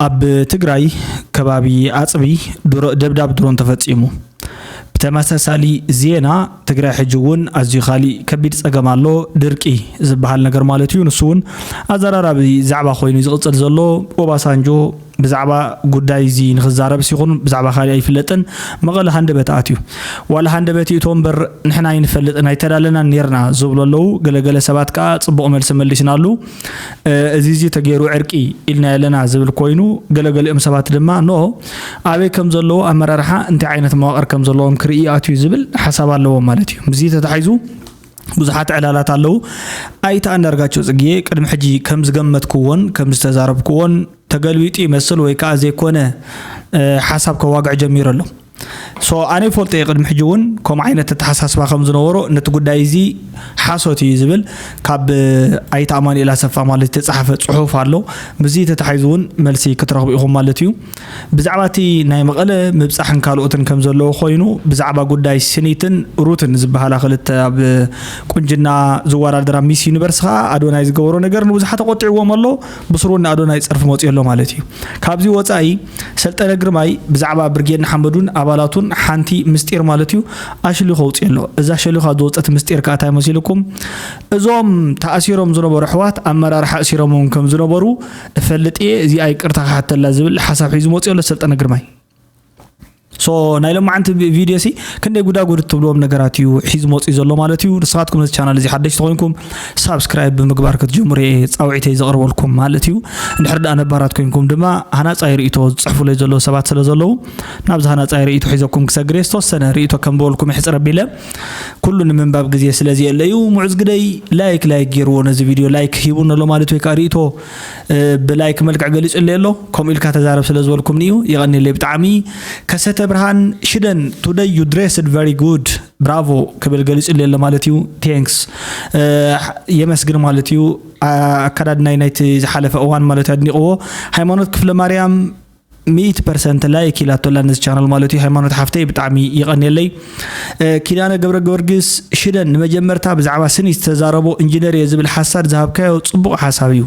ኣብ ትግራይ ከባቢ ኣፅቢ ድሮ-፣ ደብዳብ ድሮን ተፈፂሙ። ብተመሳሳሊ ዜና ትግራይ ሕጂ እውን ኣዝዩ ካሊእ ከቢድ ፀገም ኣሎ፣ ድርቂ ዝበሃል ነገር ማለት እዩ። ንሱ እውን ኣዘራራቢ ዛዕባ ኮይኑ ዝቕፅል ዘሎ ኦባሳንጆ ብዛዕባ ጉዳይ እዚ ንኽዛረብስ ይኹን ብዛዕባ ካሊእ ኣይፍለጥን፣ መቐለ ሃንደበት ኣትዩ። ዋላ ሃንደበት ይእቶ እምበር ንሕና ኣይንፈልጥን ኣይተዳለናን ነርና ዝብሉ ኣለዉ። ገለገለ ሰባት ከዓ ፅቡቕ መልሲ መሊስናሉ። እ፣ እዚ እዚ ተገይሩ ዕርቂ ኢልና ኣለና ዝብል ኮይኑ፣ ገለገሊኦም ሰባት ድማ ኖ ኣበይ ከም ዘለዉ ኣመራርሓ እንታይ ዓይነት መዋቕር ከም ዘለዎም ክርኢ ኣትዩ ዝብል ሓሳብ ኣለዎም ማለት እዩ። ምስዚ ተታሒዙ ብዙሓት ዕላላት ኣለዉ። ኣይተ ኣንዳርጋቸው ጽጌ ቅድሚ ሕጂ ከም ዝገመትክዎን ከም ዝተዛረብክዎን ተገልቢጡ ይመስል ወይ ከዓ ዘይኮነ፣ እ፣ ሓሳብ ከዋግዕ ጀሚሩ ኣሎ። ሶ ኣነ ይፈልጦ እየ ቅድሚ ሕጂ እውን ከምኡ ዓይነት ኣተሓሳስባ ከም ዝነበሮ፣ ነቲ ጉዳይ እዚ ሓሶት እዩ ዝብል ካብ ኣይተ ኣማኑኤል ኣሰፋ ማለት ዝተጻሕፈ ጽሑፍ ኣሎ። ምስዚ ተታሒዙ እውን መልሲ ክትረኽቡ ኢኹም ማለት እዩ። ብዛዕባ እቲ ናይ መቐለ ምብጻሕን ካልኦትን ከም ዘለዎ ኮይኑ፣ ብዛዕባ ጉዳይ ስኒትን ሩትን ዝበሃላ ክልተ ኣብ ቁንጅና ዝወዳደራ ሚስ ዩኒቨርስ ከዓ ኣዶናይ ዝገበሮ ነገር ንብዙሓት ተቆጢዕዎም ኣሎ። ብስሩ እውን ንኣዶናይ ጸርፊ መፅዮ ኣሎ ማለት እዩ። ካብዚ ወፃኢ ሰልጠነ ግርማይ ብዛዕባ ብርጌድ ንሓመዱን ኣባላቱን ሓንቲ ምስጢር ማለት እዩ ኣሽሊኹ ኣውፅኡ ኣሎ። እዛ ሸሊኻ ዝወፀት ምስጢር ከዓ እንታይ መሲልኩም? እዞም ተኣሲሮም ዝነበሩ ኣሕዋት ኣመራርሓ ኣሲሮምዎም ከም ዝነበሩ እፈልጥ እየ። እዚኣ ይቅርታ ክሓተላ ዝብል ሓሳብ ሒዙ መፅኡ ኣሎ ሰልጠነ ግርማይ። ሶ ናይ ሎማዓንቲ ቪ-፣ ቪድዮ ሲ ክንደይ ጉዳጉድ እትብልዎም ነገራት እዩ ሒዙ መፅኡ ዘሎ ማለት እዩ። ንስኻትኩም ነዚ ቻናል እዚ ሓደሽቲ ኮይንኩም ሳብስክራይብ ብምግባር ክትጅምሩ እየ ፃውዒተይ ዘቕርበልኩም ማለት እዩ። እንድሕር ደኣ ነባራት ኮይንኩም ድማ ሃናፃይ ርእይቶ ዝፅሕፉለይ ዘለዉ ሰባት ስለ ዘለዉ ናብዚ ሃናፃይ ርእይቶ ሒዘኩም ክሰግር እየ። ዝተወሰነ ርእይቶ ከም በበልኩም ይሕፅር ኣቢለ ኩሉ ንምንባብ ግዜ ስለ ዘየለ እዩ። ሙዑዝ ግደይ ላይክ ላይክ ገይርዎ ነዚ ቪድዮ ላይክ ሂቡን ኣሎ ማለት ወይ ከዓ ርእይቶ እ፣ ብላይክ መልክዕ ገሊጹለይ ኣሎ። ከምኡ ኢልካ ተዛረብ ስለ ዝበልኩምኒ እዩ። የቐንየለይ ብጣዕሚ። ከሰተ ብርሃን ሽደን today you dressed very good bravo ክብል ገሊጹለይ ኣሎ ማለት እዩ። ቴንክስ። እ፣ የመስግን ማለት እዩ። ኣ-፣ ኣከዳድናይ ናይቲ ዝሓለፈ እዋን ማለት እዩ ኣድኒቕዎ። ሃይማኖት ክፍለ ማርያም ሚእቲ ፐርሰንት ላይክ ኢላቶላ ነዚ ቻናል ማለት እዩ። ሃይማኖት ሓፍተይ ብጣዕሚ የቐንየለይ። እ፣ ኪዳነ ገብረ ጊዮርጊስ ሽደን ንመጀመርታ ብዛዕባ ስኒ ዝተዛረቦ ኢንጂነር እየ ዝብል ሓሳድ ዝሃብካዮ ጽቡቕ ሓሳብ እዩ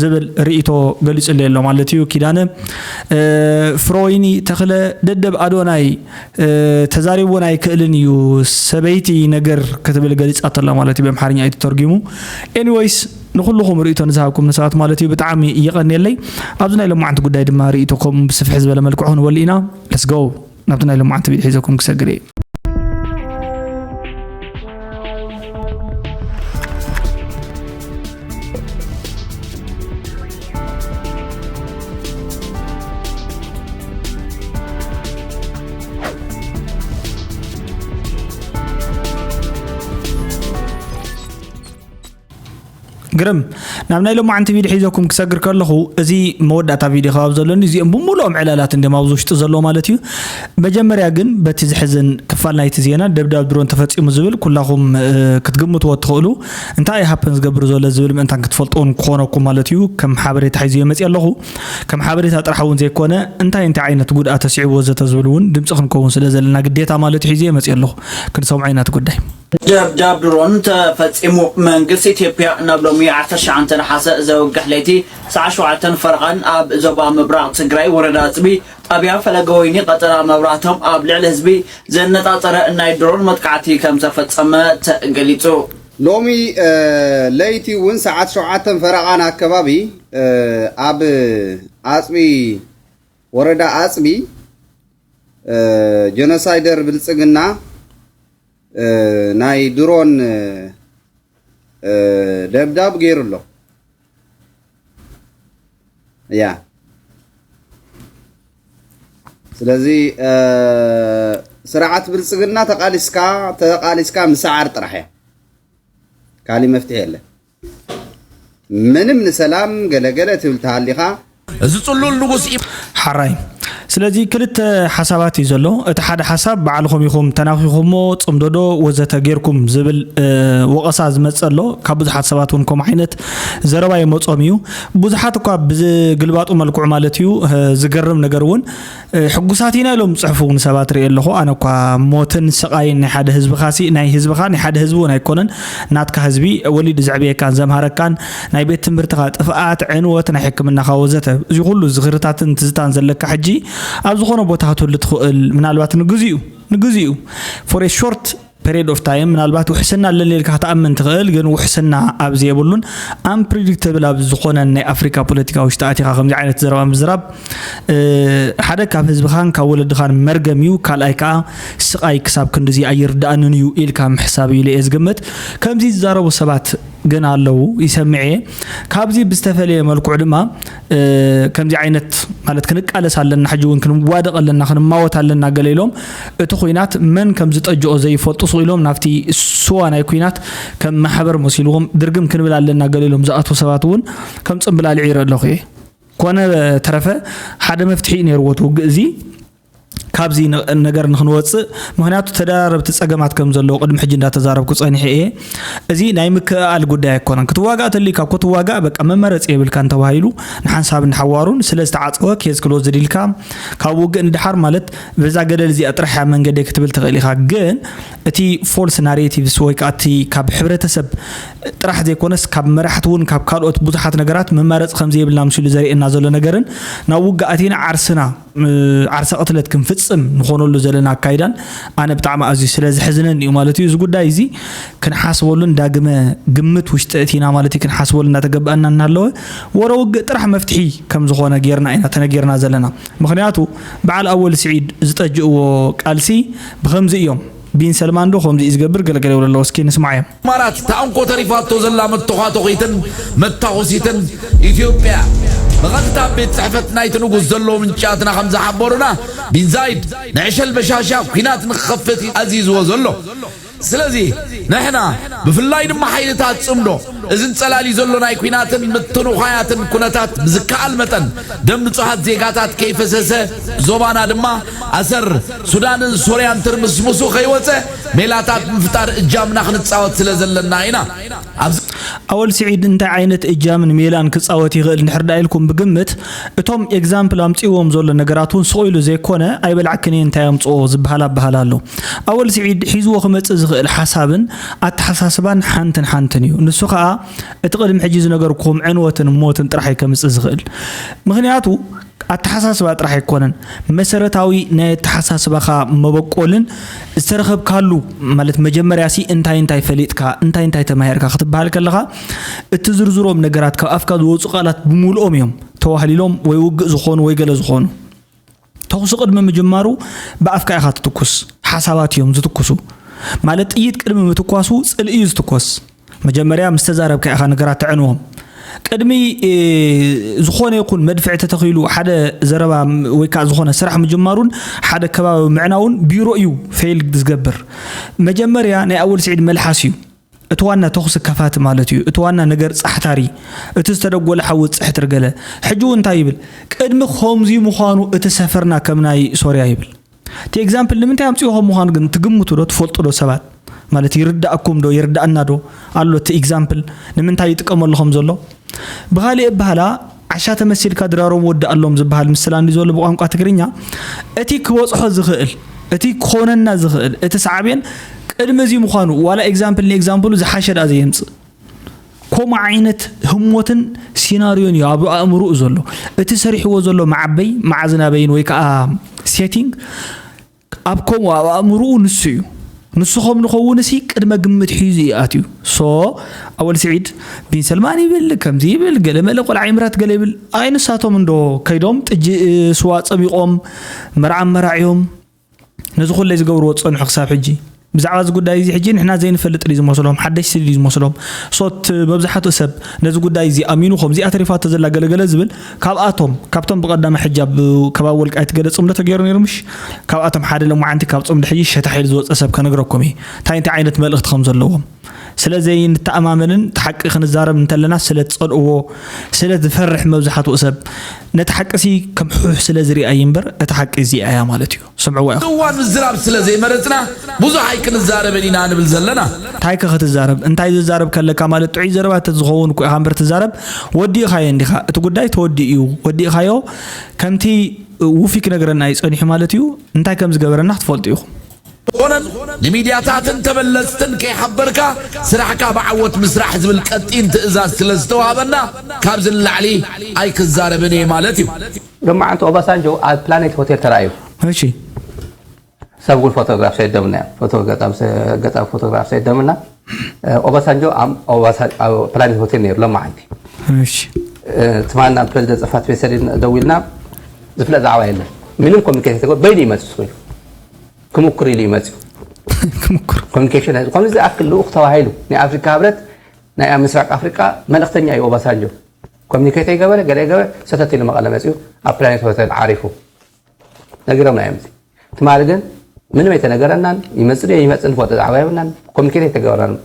ዝብል ርእይቶ ገሊጹለይ ኣሎ ማለት እዩ። ኪዳነ፣ እ፣ ፍሮይኒ ተኽለ ደደብ ኣዶናይ፣ እ፣ ተዛሪቡ እውን ኣይክእልን እዩ ሰበይቲ ነገር ክትብል ገሊጻቶላ ማለት እዩ ብኣምሓርኛ እዩ ተተርጒሙ። ኤኒወይስ ንኹልኹም ርእይቶ ንዝሃብኩም ንሰባት ማለት እዩ ብጣዕሚ የቐንየለይ። ኣብዚ ናይ ሎማዓንቲ ጉዳይ ድማ ርእይቶኩም ብስፍሕ ዝበለ መልክዑ ክንበሉ ኢና። ለትስ ጎ ናብቲ ናይ ሎማዓንቲ ቪድዮ ሒዘኩም ክሰግር እየ። ግርም። ናብ ናይ ሎማዓንቲ ቪድዮ ሒዘኩም ክሰግር ከለኹ፣ እዚ መወዳእታ ቪድዮ ከባቢ ዘሎኒ እዚኦም ብምሉኦም ዕላላት እንዲም ኣብዚ ውሽጢ ዘሎ ማለት እዩ። መጀመርያ ግን በቲ ዝሕዝን ክፋል ናይቲ ዜና ደብዳብ ድሮን ተፈጺሙ ዝብል ኩላኹም፣ እ፣ ክትግምትዎ እትኽእሉ እንታይ እዩ ሃፐን ዝገብር ዘሎ ዝብል ምእንታን ክትፈልጡ እውን ክኾነኩም ማለት እዩ። ከም ሓበሬታ ሒዘዮ መፅየ ኣለኹ። ከም ሓበሬታ ጥራሕ እውን ዘይኮነ እንታይ እንታይ ዓይነት ጉድኣት ተስዒቡ ወዘተ ዝብል እውን ድምፂ ክንከውን ስለ ዘለና ግዴታ ማለት እዩ ሒዘዮ መፅየ ኣለኹ። ክንሰምዖ ኢና እቲ ጉዳይ። ደብዳብ ድሮን ተፈጺሙ። መንግስቲ ኢትዮጵያ ናብ ሎሚ ዓሰርተ ትሽዓተ ነሓሰ ዘውግሕ ለይቲ ሰዓት ሸውዓተን ፈረቓን ኣብ ዞባ ምብራቕ ትግራይ ወረዳ ኣፅቢ ጣብያ ፈለገ ወይኒ ቀጠና መብራህቶም ኣብ ልዕሊ ህዝቢ ዘነጻጸረ ናይ ድሮን መጥቃዕቲ ከም ዝተፈጸመ ተገሊጹ። ሎሚ፣ እ፣ ለይቲ እውን ሰዓት ሸውዓተን ፈረቓን ኣከባቢ፣ እ፣ ኣብ ኣፅቢ፣ ወረዳ ኣፅቢ፣ እ፣ ጀኖሳይደር ብልጽግና እ፣ ናይ ድሮን፣ እ፣ ደብዳብ ገይሩ ኣሎ። ያ። ስለዚ፣ እ፣ ስርዓት ብልጽግና ተቓሊስካ፣ ተቓሊስካ ምስዓር ጥራሕ እያ። ካሊእ መፍትሒ የለን። ምንም ንሰላም ገለገለ ትብል ተሃሊኻ፣ እዚ ጽሉል ንጉስ ኢ- ሓራይ። ስለዚ ክልተ ሓሳባት እዩ ዘሎ። እቲ ሓደ ሓሳብ ባዕልኹም ኢኹም ተናኺኹሞ፣ ጽምዶ ዶ ወዘተ ጌርኩም ዝብል፣ እ፣ ወቐሳ ዝመጽእ ኣሎ። ካብ ብዙሓት ሰባት እውን ከምኡ ዓይነት ዘረባ ይመጾም እዩ። ብዙሓት እኳ ብዝግልባጡ መልክዑ ማለት እዩ፣ እ፣ ዝገርም ነገር እውን፣ እ፣ ሕጉሳት ኢና ኢሎም ዝጽሕፉ እውን ሰባት ርኢ ኣለኹ። ኣነ እኳ ሞትን ስቓይን ናይ ሓደ ህዝብኻሲ፣ ናይ ህዝብኻ፣ ናይ ሓደ ህዝቢ እውን ኣይኮነን። ናትካ ህዝቢ ወሊዱ ዘዕብየካን ዘምሃረካን፣ ናይ ቤት ትምህርትኻ ጥፍኣት፣ ዕንወት፣ ናይ ሕክምናኻ ወዘተ። እዚ ኩሉ ዝኽርታትን ትዝታን ዘለካ ሕጂ ኣብ ዝኾነ ቦታ ክትህሉ ትኽእል፣ ምናልባት ንግዚኡ፣ ንግዚኡ፣ for a short period of time፣ ምናልባት ውሕስና ኣለኒ ኢልካ ክትኣምን ትኽእል፣ ግን ውሕስና ኣብ ዘየብሉን unpredictable ኣብ ዝኾነን ናይ ኣፍሪካ ፖለቲካ ውሽጢ ኣቲኻ ከምዚ ዓይነት ዘረባ ምዝራብ፣ እ፣ ሓደ ካብ ህዝብኻን ካብ ወለድኻን መርገም እዩ፣ ካልኣይ ከዓ ስቓይ ክሳብ ክንድዚ ኣይርድኣንን እዩ ኢልካ ምሕሳብ እዩ ኢለ እየ ዝግምት። ከምዚ ዝዛረቡ ሰባት ግን ኣለዉ፣ ይሰምዕ እየ። ካብዚ ብዝተፈለየ መልክዑ ድማ፣ እ፣ ከምዚ ዓይነት ማለት ክንቃለስ ኣለና፣ ሕጂ እውን ክንዋደቕ ኣለና፣ ክንማወት ኣለና ገለ ኢሎም፣ እቲ ኲናት መን ከም ዝጠጅኦ ዘይፈልጡ ስቕ ኢሎም ናብቲ ስዋ ናይ ኲናት ከም ማሕበር መሲልዎም ድርግም ክንብል ኣለና ገለ ኢሎም ዝኣትዉ ሰባት እውን ከም ጽምብላሊዕ ይርኢ ኣለኹ እየ። ኮነ ተረፈ ሓደ መፍትሒ እዩ ነይርዎ እቲ ውግእ እዚ። ካብዚ ነ-፣ ነገር ንክንወፅእ፣ ምኽንያቱ ተደራረብቲ ፀገማት ከም ዘለዉ ቅድሚ ሕጂ እንዳተዛረብኩ ፀኒሐ እየ። እዚ ናይ ምክእኣል ጉዳይ ኣይኮነን። ክትዋጋእ ተልዩካ እኮ ትዋጋእ፣ በቃ መመረፂ የብልካን ተባሂሉ ንሓንሳብን ንሓዋሩን ስለ ዝተዓፀወ ኬዝ ክሎዝድ ኢልካ ካብ ውግእ ንድሓር ማለት በዛ ገደል እዚኣ ጥራሕ እያ መንገደይ ክትብል ትኽእል ኢኻ። ግን እቲ ፎልስ ናሬቲቭስ ወይ ከዓ እቲ ካብ ሕብረተሰብ ጥራሕ ዘይኮነስ ካብ መራሕቲ እውን ካብ ካልኦት ብዙሓት ነገራት መማረፂ ከም ዘይብልና ምስሉ ዘርእየና ዘሎ ነገርን ናብ ውግእ ኣቲና ዓርስና እ፣ ዓርሰ ቅትለት ክንፍጽም ንኾነሉ ዘለና ኣካይዳን ኣነ ብጣዕሚ ኣዝዩ ስለ ዘሕዝነኒ እዩ ማለት እዩ። እዚ ጉዳይ እዚ ክንሓስበሉን ዳግመ ግምት ውሽጢ እቲና ማለት እዩ ክንሓስበሉ እናተገበኣና እናሃለወ ወረ ውግእ ጥራሕ መፍትሒ ከም ዝኾነ ጌርና ኢና ተነጌርና ዘለና። ምኽንያቱ በዓል ኣወል ስዒድ ዝጠጅእዎ ቃልሲ ብኸምዚ እዮም። ቢን ሰልማን ዶ ከምዚ እዩ ዝገብር ገለገለ ይብሉ ኣለዉ። እስኪ ንስማዓዮም። ኢማራት እታ እንኮ ተሪፋቶ ዘላ መተዃተኺትን መታኾሲትን ኢትዮጵያ። ብቐጥታ ኣብ ቤት ጽሕፈት ናይቲ ንጉስ ዘለዉ ምንጫትና ከም ዝሓበሩና፣ ቢን ዛይድ ንዕሸል በሻሻ ኲናት ንክኸፍት እዩ ኣዚዝዎ ዘሎ። ስለዚ ንሕና ብፍላይ ድማ ሓይልታት ጽምዶ እዚ እንጸላልዩ ዘሎ ናይ ኲናትን ምትንዃያትን ኩነታት ብዝከኣል መጠን ደም ንጹሃት ዜጋታት ከይፈሰሰ ዞባና ድማ ኣሰር ሱዳንን ሶርያን ትርምስምሱ ከይወጸ ሜላታት ምፍጣር እጃምና ክንጻወት ስለ ዘለና ኢና። ኣብዚ ኣወል ስዒድ እንታይ ዓይነት እጃምን ሜላን ክጻወት ይኽእል እንድሕር ደኣ ኢልኩም ብግምት እቶም ኤግዛምፕል ኣምጺእዎም ዘሎ ነገራት እውን ስቕ ኢሉ ዘይኮነ ኣይበላዕክን እየ እንታይ ኣምጽኦ ዝበሃል ኣበሃል ኣሎ። ኣወል ስዒድ ሒዝዎ ክመጽእ ዝኽእል ሓሳብን ኣተሓሳስባን ሓንትን ሓንትን እዩ። ንሱ ኸኣ እቲ ቅድሚ ሕጂ ዝነገርኩም ዕንወትን ሞትን ጥራሕ እዩ ከምጽእ ዝኽእል። ምኽንያቱ ኣተሓሳስባ ጥራሕ ኣይኮነን፣ መሰረታዊ ናይ ኣተሓሳስባኻ መበቆልን ዝተረኸብካሉ ማለት መጀመርያ ሲ እንታይ እንታይ ፈሊጥካ እንታይ እንታይ ተማሂርካ ክትበሃል ከለኻ እቲ ዝርዝሮም ነገራት ካብ ኣፍካ ዝወፁ ቃላት ብምልኦም እዮም ተዋህሊሎም ወይ ውግእ ዝኾኑ ወይ ገለ ዝኾኑ። ተኹሲ ቅድሚ ምጅማሩ ብኣፍካ ኢኻ ትትኩስ፣ ሓሳባት እዮም ዝትኩሱ። ማለት ጥይት ቅድሚ ምትኳሱ ፅልኢ እዩ ዝትኮስ። መጀመርያ ምስ ተዛረብካ ኢኻ ነገራት ተዕንዎም። ቅድሚ እ፣ ዝኾነ ይኹን መድፍዕ ተተኺሉ ሓደ ዘረባ ም- ወይ ከዓ ዝኾነ ስራሕ ምጅማሩን ሓደ ከባቢ ምዕናውን ቢሮ እዩ ፌይል ዝገብር። መጀመርያ ናይ ኣወል ስዒድ መልሓስ እዩ እቲ ዋና ተኹሲ ከፋቲ ማለት እዩ። እቲ ዋና ነገር ፃሕታሪ፣ እቲ ዝተደጎለ ሓዊ ፅሕትር ገለ። ሕጂ እውን እንታይ ይብል? ቅድሚ ከምዚ ምዃኑ እቲ ሰፈርና ከም ናይ ሶርያ ይብል። እቲ ኤግዛምፕል ንምንታይ ኣምፅእዎ ከም ምዃኑ ግን ትግምቱ ዶ ትፈልጡ ዶ ሰባት? ማለት ይርዳእኩም ዶ ይርዳእና ዶ ኣሎ እቲ ኤግዛምፕል ንምንታይ ይጥቀመሉ ከም ዘሎ? ብኻሊእ ኣበሃህላ ዓሻ ተመሲልካ ድራሮም ወዲ ኣሎም ዝበሃል ምስላ እንዲ ዘሎ ብቋንቋ ትግርኛ እቲ ክበፅሖ ዝኽእል እቲ ክኾነና ዝኽእል እቲ ሳዕቤን ቅድሚ እዚ ምዃኑ ዋላ ኤግዛምፕል ንኤግዛምፕሉ ዝሓሸ ደኣ ዘየምፅእ ከምኡ ዓይነት ህሞትን ሲናርዮን እዩ ኣብ ኣእምርኡ ዘሎ። እቲ ሰሪሕዎ ዘሎ መዓበይ መዓዝን ኣበይን ወይ ከዓ ሴቲንግ ኣብ ከምኡ ኣብ ኣእምርኡ ንሱ እዩ። ንሱ ከም ንኸውን ሲ ቅድመ ግምት ሒዙ እዩ ኣትዩ። ሶ ኣወል ስዒድ ቢን ሰልማን ይብል ከምዚ ይብል ገለመለ ቆልዓ ይምራት ገለ ይብል ኣይ ንሳቶም እንዶ ከይዶም ጥጂ ስዋ ፀሚቖም መርዓ መራዕዮም ነዚ ኩለይ ዝገብርዎ ዝጸንሑ ክሳብ ሕጂ። ብዛዕባ እዚ ጉዳይ እዚ ሕጂ ንሕና ዘይንፈልጥ ድዩ ዝመስሎም? ሓደሽቲ ድዩ ዝመስሎም? ሶት መብዛሕትኡ ሰብ ነዚ ጉዳይ እዚ ኣሚኑ ከምዚኣ ተሪፋቶ ዘላ ገለገለ ዝብል ካብኣቶም ካብቶም ብቐዳማይ ሕጂ ኣብ ከባቢ ወልቃይት ገለ ጽምዶ ተገይሩ ነይሩ ምሽ? ካብኣቶም ሓደ ለማዓንቲ ካብ ጽምዶ ሕጂ ሸታሕ ኢሉ ዝወጸ ሰብ ከነግረኩም እየ። እንታይ እንታይ ዓይነት መልእኽቲ ከም ዘለዎም። ስለ ዘይንተኣማመንን እቲ ሓቂ ክንዛረብ እንተለና ስለ ዝጸልእዎ፣ ስለ ዝፈርሕ መብዛሕትኡ ሰብ ነቲ ሓቂ ሲ ከም ሑሕ ስለ ዝሪኣ እዩ እምበር እታ ሓቂ እዚኣ እያ ማለት እዩ። ስምዕዋ ኢኹም። እዋን ምዝራብ ስለ ዘይመረጽና ብዙሕ ኣይክንዛረብን ኢና ንብል ዘለና። እንታይ ከ ክትዛረብ? እንታይ ዝዛረብ ከለካ ማለት ጥዑይ ዘረባ ተዝኸውን እኮ ኢኻ እምበር ትዛረብ። ወዲእኻዮ እንዲኻ። እቲ ጉዳይ ተወዲኡ እዩ። ወዲእኻዮ ከምቲ ውፊ ክነግረና እዩ ጸኒሑ ማለት እዩ። እንታይ ከም ዝገበረና ክትፈልጡ ኢኹም። ኮነን ንሚድያታትን ተበለጽትን ከይሓበርካ ስራሕካ ብዓወት ምስራሕ ዝብል ቀጢን ትእዛዝ ስለ ዝተዋህበና ካብዚ ንላዕሊ ኣይክዛረብን እየ ማለት እዩ። ሎማዓንቲ ኦባሳንጆ ኣብ ፕላኔት ሆቴል ተራእዩ። እሺ። ሰብ እውን ፎቶግራፍ ሰደምና እዮም። ፎቶ ገጣም ሰ- ገጣም ፎቶግራፍ ሰደምና። ኦባሳንጆ ኣብ ኦባሳ- ኣብ ፕላኔት ሆቴል ነይሩ ሎማዓንቲ። እሺ። ትማና ፕሬዚደንት ጽሕፈት ቤት ሰዲድ ደዊልና ዝፍለጥ ዛዕባ የለን። ምንም ኮሚኒኬሽን ተገ በይኑ ይመጽእ ስኩል ክምኩር ኢሉ ይመጽኡ። ክምኩር ኮሚኒኬሽን ከምዚ ዝኣክል ልኡኽ ተባሂሉ ናይ ኣፍሪካ ህብረት ናይ ኣብ ምስራቅ ኣፍሪቃ መልእክተኛ እዩ ኦባሳንጆ። ኮሚኒኬት ይገበረ ገለ ገበረ ሰተት ኢሉ መቐለ መጽኡ ኣብ ፕላኔት ሆቴል ዓሪፉ ነጊሮምና እዮም። ትማሊ ግን ምንም ኣይተነገረናን። ይመጽእ ድዮ ይመጽእ ንፈልጦ ዛዕባ የብልናን። ኮሚኒኬት ኣይተገበረናን።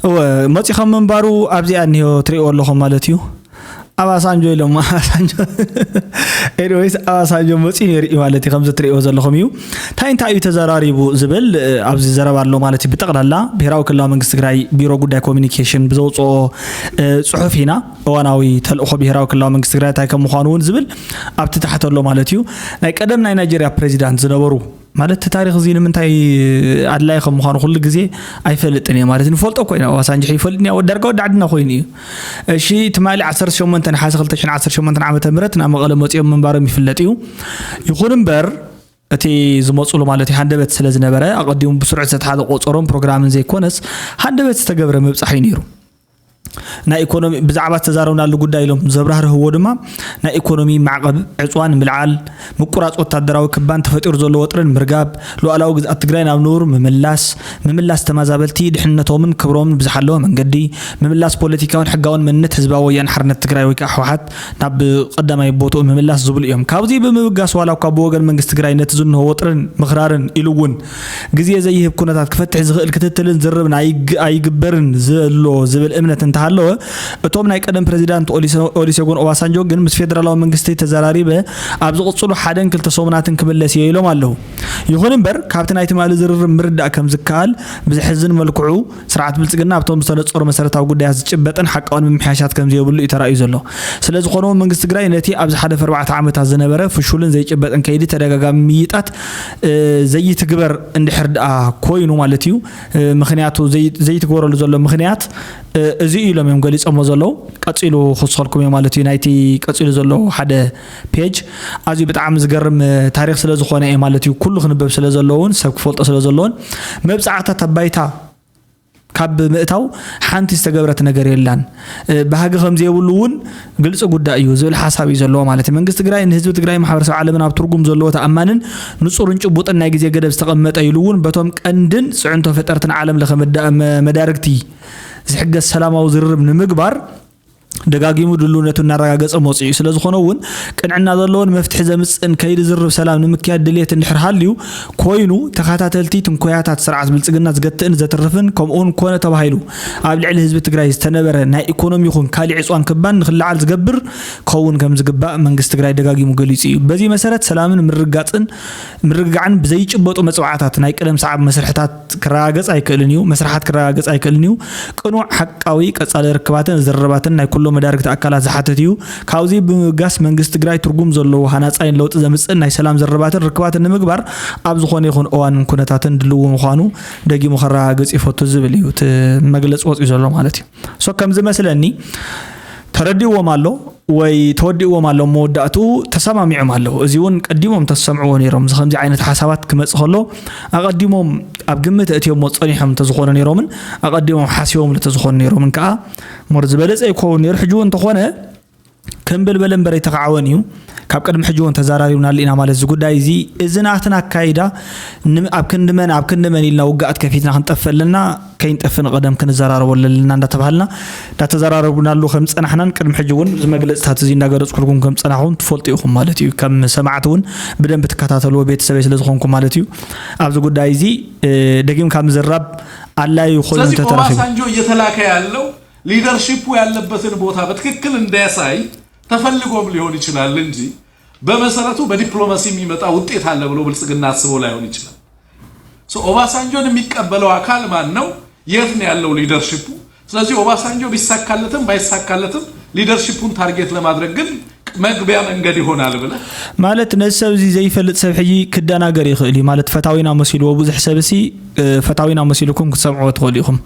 እወ መፂ ከም ምንባሩ ኣብዚኣ እኒሆ ትሪእዎ ኣለኹም ማለት እዩ። ኣባሳንጆ ኢሎም ኣባሳንጆ ኤኒዌይስ ኣባሳንጆ መፂኡ ነይሩ እዩ ማለት እዩ። ከምዚ ትሪእዎ ዘለኹም እዩ። እንታይ እንታይ እዩ ተዘራሪቡ ዝብል ኣብዚ ዘረባ ኣሎ ማለት እዩ። ብጠቕላላ ብሄራዊ ክልላዊ መንግስቲ ትግራይ ቢሮ ጉዳይ ኮሚኒኬሽን ብዘውፅኦ ፅሑፍ ኢና እዋናዊ ተልእኾ ብሄራዊ ክልላዊ መንግስቲ ትግራይ እንታይ ከም ምዃኑ እውን ዝብል ኣብቲ ታሕቲ ኣሎ ማለት እዩ። ናይ ቀደም ናይ ናይጀርያ ፕሬዚዳንት ዝነበሩ ማለት እቲ ታሪኽ እዚ ንምንታይ ኣድላይ ከም ምዃኑ ኩሉ ግዜ ኣይፈልጥን እየ ማለት ንፈልጦ ኮይና ዋሳንጅሕ ይፈልጥን እያ ዳርጋ ወዲ ዓድና ኮይኑ እዩ። እሺ ትማሊ ዓሰርተ ሸሞንተ ነሓሰ ክልተ ሽሕን ዓሰርተ ሸሞንተን ዓመተ ምህረት ናብ መቐለ መፂኦም ምንባሮም ይፍለጥ እዩ። ይኹን እምበር እቲ ዝመፁሉ ማለት እዩ ሃንደበት ስለ ዝነበረ ኣቐዲሙ ብስሩዕ ዝተተሓዘ ቆፀሮን ፕሮግራምን ዘይኮነስ ሃንደበት ዝተገብረ ምብፃሕ እዩ ነይሩ። ናይ ኢኮኖሚ ብዛዕባ ዝተዛረብናሉ ጉዳይ ኢሎም ዘብራህርህዎ ድማ ናይ ኢኮኖሚ ማዕቐብ ዕፅዋ ንምልዓል፣ ምቁራፅ ወታደራዊ ክባን ተፈጢሩ ዘሎ ወጥሪ ንምርጋብ፣ ሉኣላዊ ግዝኣት ትግራይ ናብ ንቡር ምምላስ፣ ምምላስ ተመዛበልቲ ድሕንነቶምን ክብሮምን ብዝሓለወ መንገዲ፣ ምምላስ ፖለቲካውን ሕጋውን መንነት ህዝባዊ ወያነ ሓርነት ትግራይ ወይ ከዓ ህወሓት ናብ ቀዳማይ ቦትኡ ምምላስ ዝብሉ እዮም። ካብዚ ብምብጋስ ዋላ እኳ ብወገን መንግስቲ ትግራይ ነቲ ዝንሆ ወጥርን ምኽራርን ኢሉ እውን ግዜ ዘይህብ ኩነታት ክፈትሕ ዝኽእል ክትትልን ዝርርብን ኣይግ- ኣይግበርን ዘሎ ዝብል እምነት እንተሃለወ እቶም ናይ ቀደም ፕሬዚዳንት ኦሊሰ- ኦሊሴጎን ኦባሳንጆ ግን ምስ ፌደራላዊ መንግስቲ ተዘራሪበ ኣብ ዝቕፅሉ ሓደን ክልተ ሰሙናትን ክምለስ እየ ኢሎም ኣለዉ። ይኹን እምበር ካብቲ ናይ ትማሊ ዝርርብ ምርዳእ ከም ዝከኣል ብዘሕዝን መልክዑ ስርዓት ብልፅግና ኣብቶም ዝተነፀሩ መሰረታዊ ጉዳያት ዝጭበጥን ሓቃውን ምምሕያሻት ከም ዘየብሉ እዩ ተራእዩ ዘሎ። ስለዝኾነ እውን መንግስቲ ትግራይ ነቲ ኣብ ዝሓለፈ ኣርባዕተ ዓመታት ዝነበረ ፍሹልን ዘይጭበጥን ከይዲ ተደጋጋሚ ምይይጣት ዘይትግበር እንድሕር ደኣ ኮይኑ ማለት እዩ ምኽንያቱ ዘይትግበረሉ ዘሎ ምኽንያት እዚ እዩ ኢሎም እዮም ገሊፆሞ ዘለዉ። ቀፂሉ ክስኸልኩም እየ ማለት እዩ ናይቲ ቀፂሉ ዘሎ ሓደ ፔጅ ኣዝዩ ብጣዕሚ ዝገርም ታሪክ ስለዝኾነ እየ ማለት እዩ ኩሉ ክንበብ ስለዘለዎን ሰብ ክፈልጦ ስለዘለዎን መብፃዕታት ኣብ ባይታ ካብ ምእታው ሓንቲ ዝተገብረት ነገር የላን። ባህጊ ከም ዘይብሉ እውን ግልፂ ጉዳይ እዩ ዝብል ሓሳብ እዩ ዘለዎ ማለት እዩ። መንግስቲ ትግራይ ንህዝቢ ትግራይ ማሕበረሰብ ዓለምን ኣብ ትርጉም ዘለዎ ተኣማንን ንፁርን ጭቡጥን ናይ ግዜ ገደብ ዝተቐመጠ ኢሉ እውን በቶም ቀንድን ፅዕንቶ ፈጠርትን ዓለም ለኸ መዳርግቲ ዝሕገዝ ሰላማዊ ዝርርብ ንምግባር ደጋጊሙ ድልውነቱ እናረጋገፀ መፂኡ እዩ። ስለዝኾነ እውን ቅንዕና ዘለዎን መፍትሒ ዘምፅእን ከይዲ ዝርርብ ሰላም ንምክያድ ድልየት እንድሕር ሃልዩ ኮይኑ ተኸታተልቲ ትንኮያታት ስርዓት ብልፅግና ዝገትእን ዘትርፍን ከምኡውን ኮነ ተባሂሉ ኣብ ልዕሊ ህዝቢ ትግራይ ዝተነበረ ናይ ኢኮኖሚ ይኹን ካሊእ ዕፅዋን ክባን ንክልዓል ዝገብር ክኸውን ከም ዝግባእ መንግስቲ ትግራይ ደጋጊሙ ገሊፁ እዩ። በዚ መሰረት ሰላምን ምርግጋፅን ምርግጋዕን ብዘይጭበጡ መፅዋዕታት ናይ ቅደም ሰዓብ መስርሕታት ክረጋገፅ ኣይክእልን እዩ። መስርሓት ክረጋገፅ ኣይክእልን እዩ። ቅኑዕ ሓቃዊ ቀፃሊ ርክባትን ዝርርባትን ናይ ኩሎም መዳርግቲ ኣካላት ዝሓትት እዩ። ካብዚ ብምብጋስ መንግስቲ ትግራይ ትርጉም ዘለዎ ሃናፃይን ለውጢ ዘምፅእን ናይ ሰላም ዝርርባትን ርክባትን ንምግባር ኣብ ዝኾነ ይኹን እዋንን ኩነታትን ድልዊ ምዃኑ ደጊሙ ከረጋግፅ ይፈቱ ዝብል እዩ እቲ መግለፂ ወፂኡ ዘሎ ማለት እዩ። ሶ ከምዝመስለኒ ተረዲእዎም ኣሎ ወይ ተወዲእዎም ኣሎ መወዳእትኡ ተሰማሚዖም ኣለዉ። እዚ እውን ቀዲሞም ተሰምዕዎ ነይሮም። እዚ ከምዚ ዓይነት ሓሳባት ክመፅእ ከሎ ኣቐዲሞም ኣብ ግምት እእትዮሞ ፀኒሖም እንተዝኾኑ ነይሮምን ኣቐዲሞም ሓሲቦምሉ እንተዝኾኑ ነይሮምን ከዓ ሞር ዝበለፀ ይከውን ነይሩ። ሕጂ እውን እንተኾነ ከም በልበለ እምበር ኣይተኻዕወን እዩ። ካብ ቅድሚ ሕጂ እውን ተዘራሪብናሉ ኢና ማለት እዚ ጉዳይ እዚ እዚ ናትና ኣካይዳ ን- ኣብ ክንዲ መን ኣብ ክንዲ መን ኢልና ውግኣት ከፊትና ክንጠፍእ ኣለና ከይንጠፍእ ንቐደም ክንዘራረቦ ኣለና እንዳተባሃልና እንዳተዘራረብናሉ ከም ዝፀናሕናን ቅድሚ ሕጂ እውን እዚ መግለፅታት እዚ እንዳገለፅኩልኩም ከም ዝፀናሕኩም ትፈልጡ ኢኹም ማለት እዩ። ከም ሰማዕቲ እውን ብደንብ ትከታተልዎ ቤተሰበይ ስለ ዝኾንኩም ማለት እዩ። ኣብዚ ጉዳይ እዚ ደጊምካ ምዝራብ ኣላዩ ኮይኑ ስለዚህ ተተረኺቡ። ኦባሳንጆ እየተላከ ያለው ሊደርሺፑ ያለበትን ቦታ በትክክል እንዳያሳይ ተፈልጎም ሊሆን ይችላል እንጂ በመሰረቱ በዲፕሎማሲ የሚመጣ ውጤት አለ ብሎ ብልጽግና አስበው ላይሆን ይችላል። ሶ ኦባሳንጆን የሚቀበለው አካል ማን ነው? የት ነው ያለው ሊደርሺፑ? ስለዚህ ኦባሳንጆ ቢሳካለትም ባይሳካለትም ሊደርሺፑን ታርጌት ለማድረግ ግን መግቢያ መንገድ ይሆናል ብለህ ማለት ነዚ ሰብ እዚ ዘይፈልጥ ሰብ ሕጂ ክደናገር ይኽእል እዩ። ማለት ፈታዊና መሲልዎ ብዙሕ ሰብ ሲ እ፣ ፈታዊና መሲልኩም ክትሰምዕዎ ትኽእሉ ኢኹም።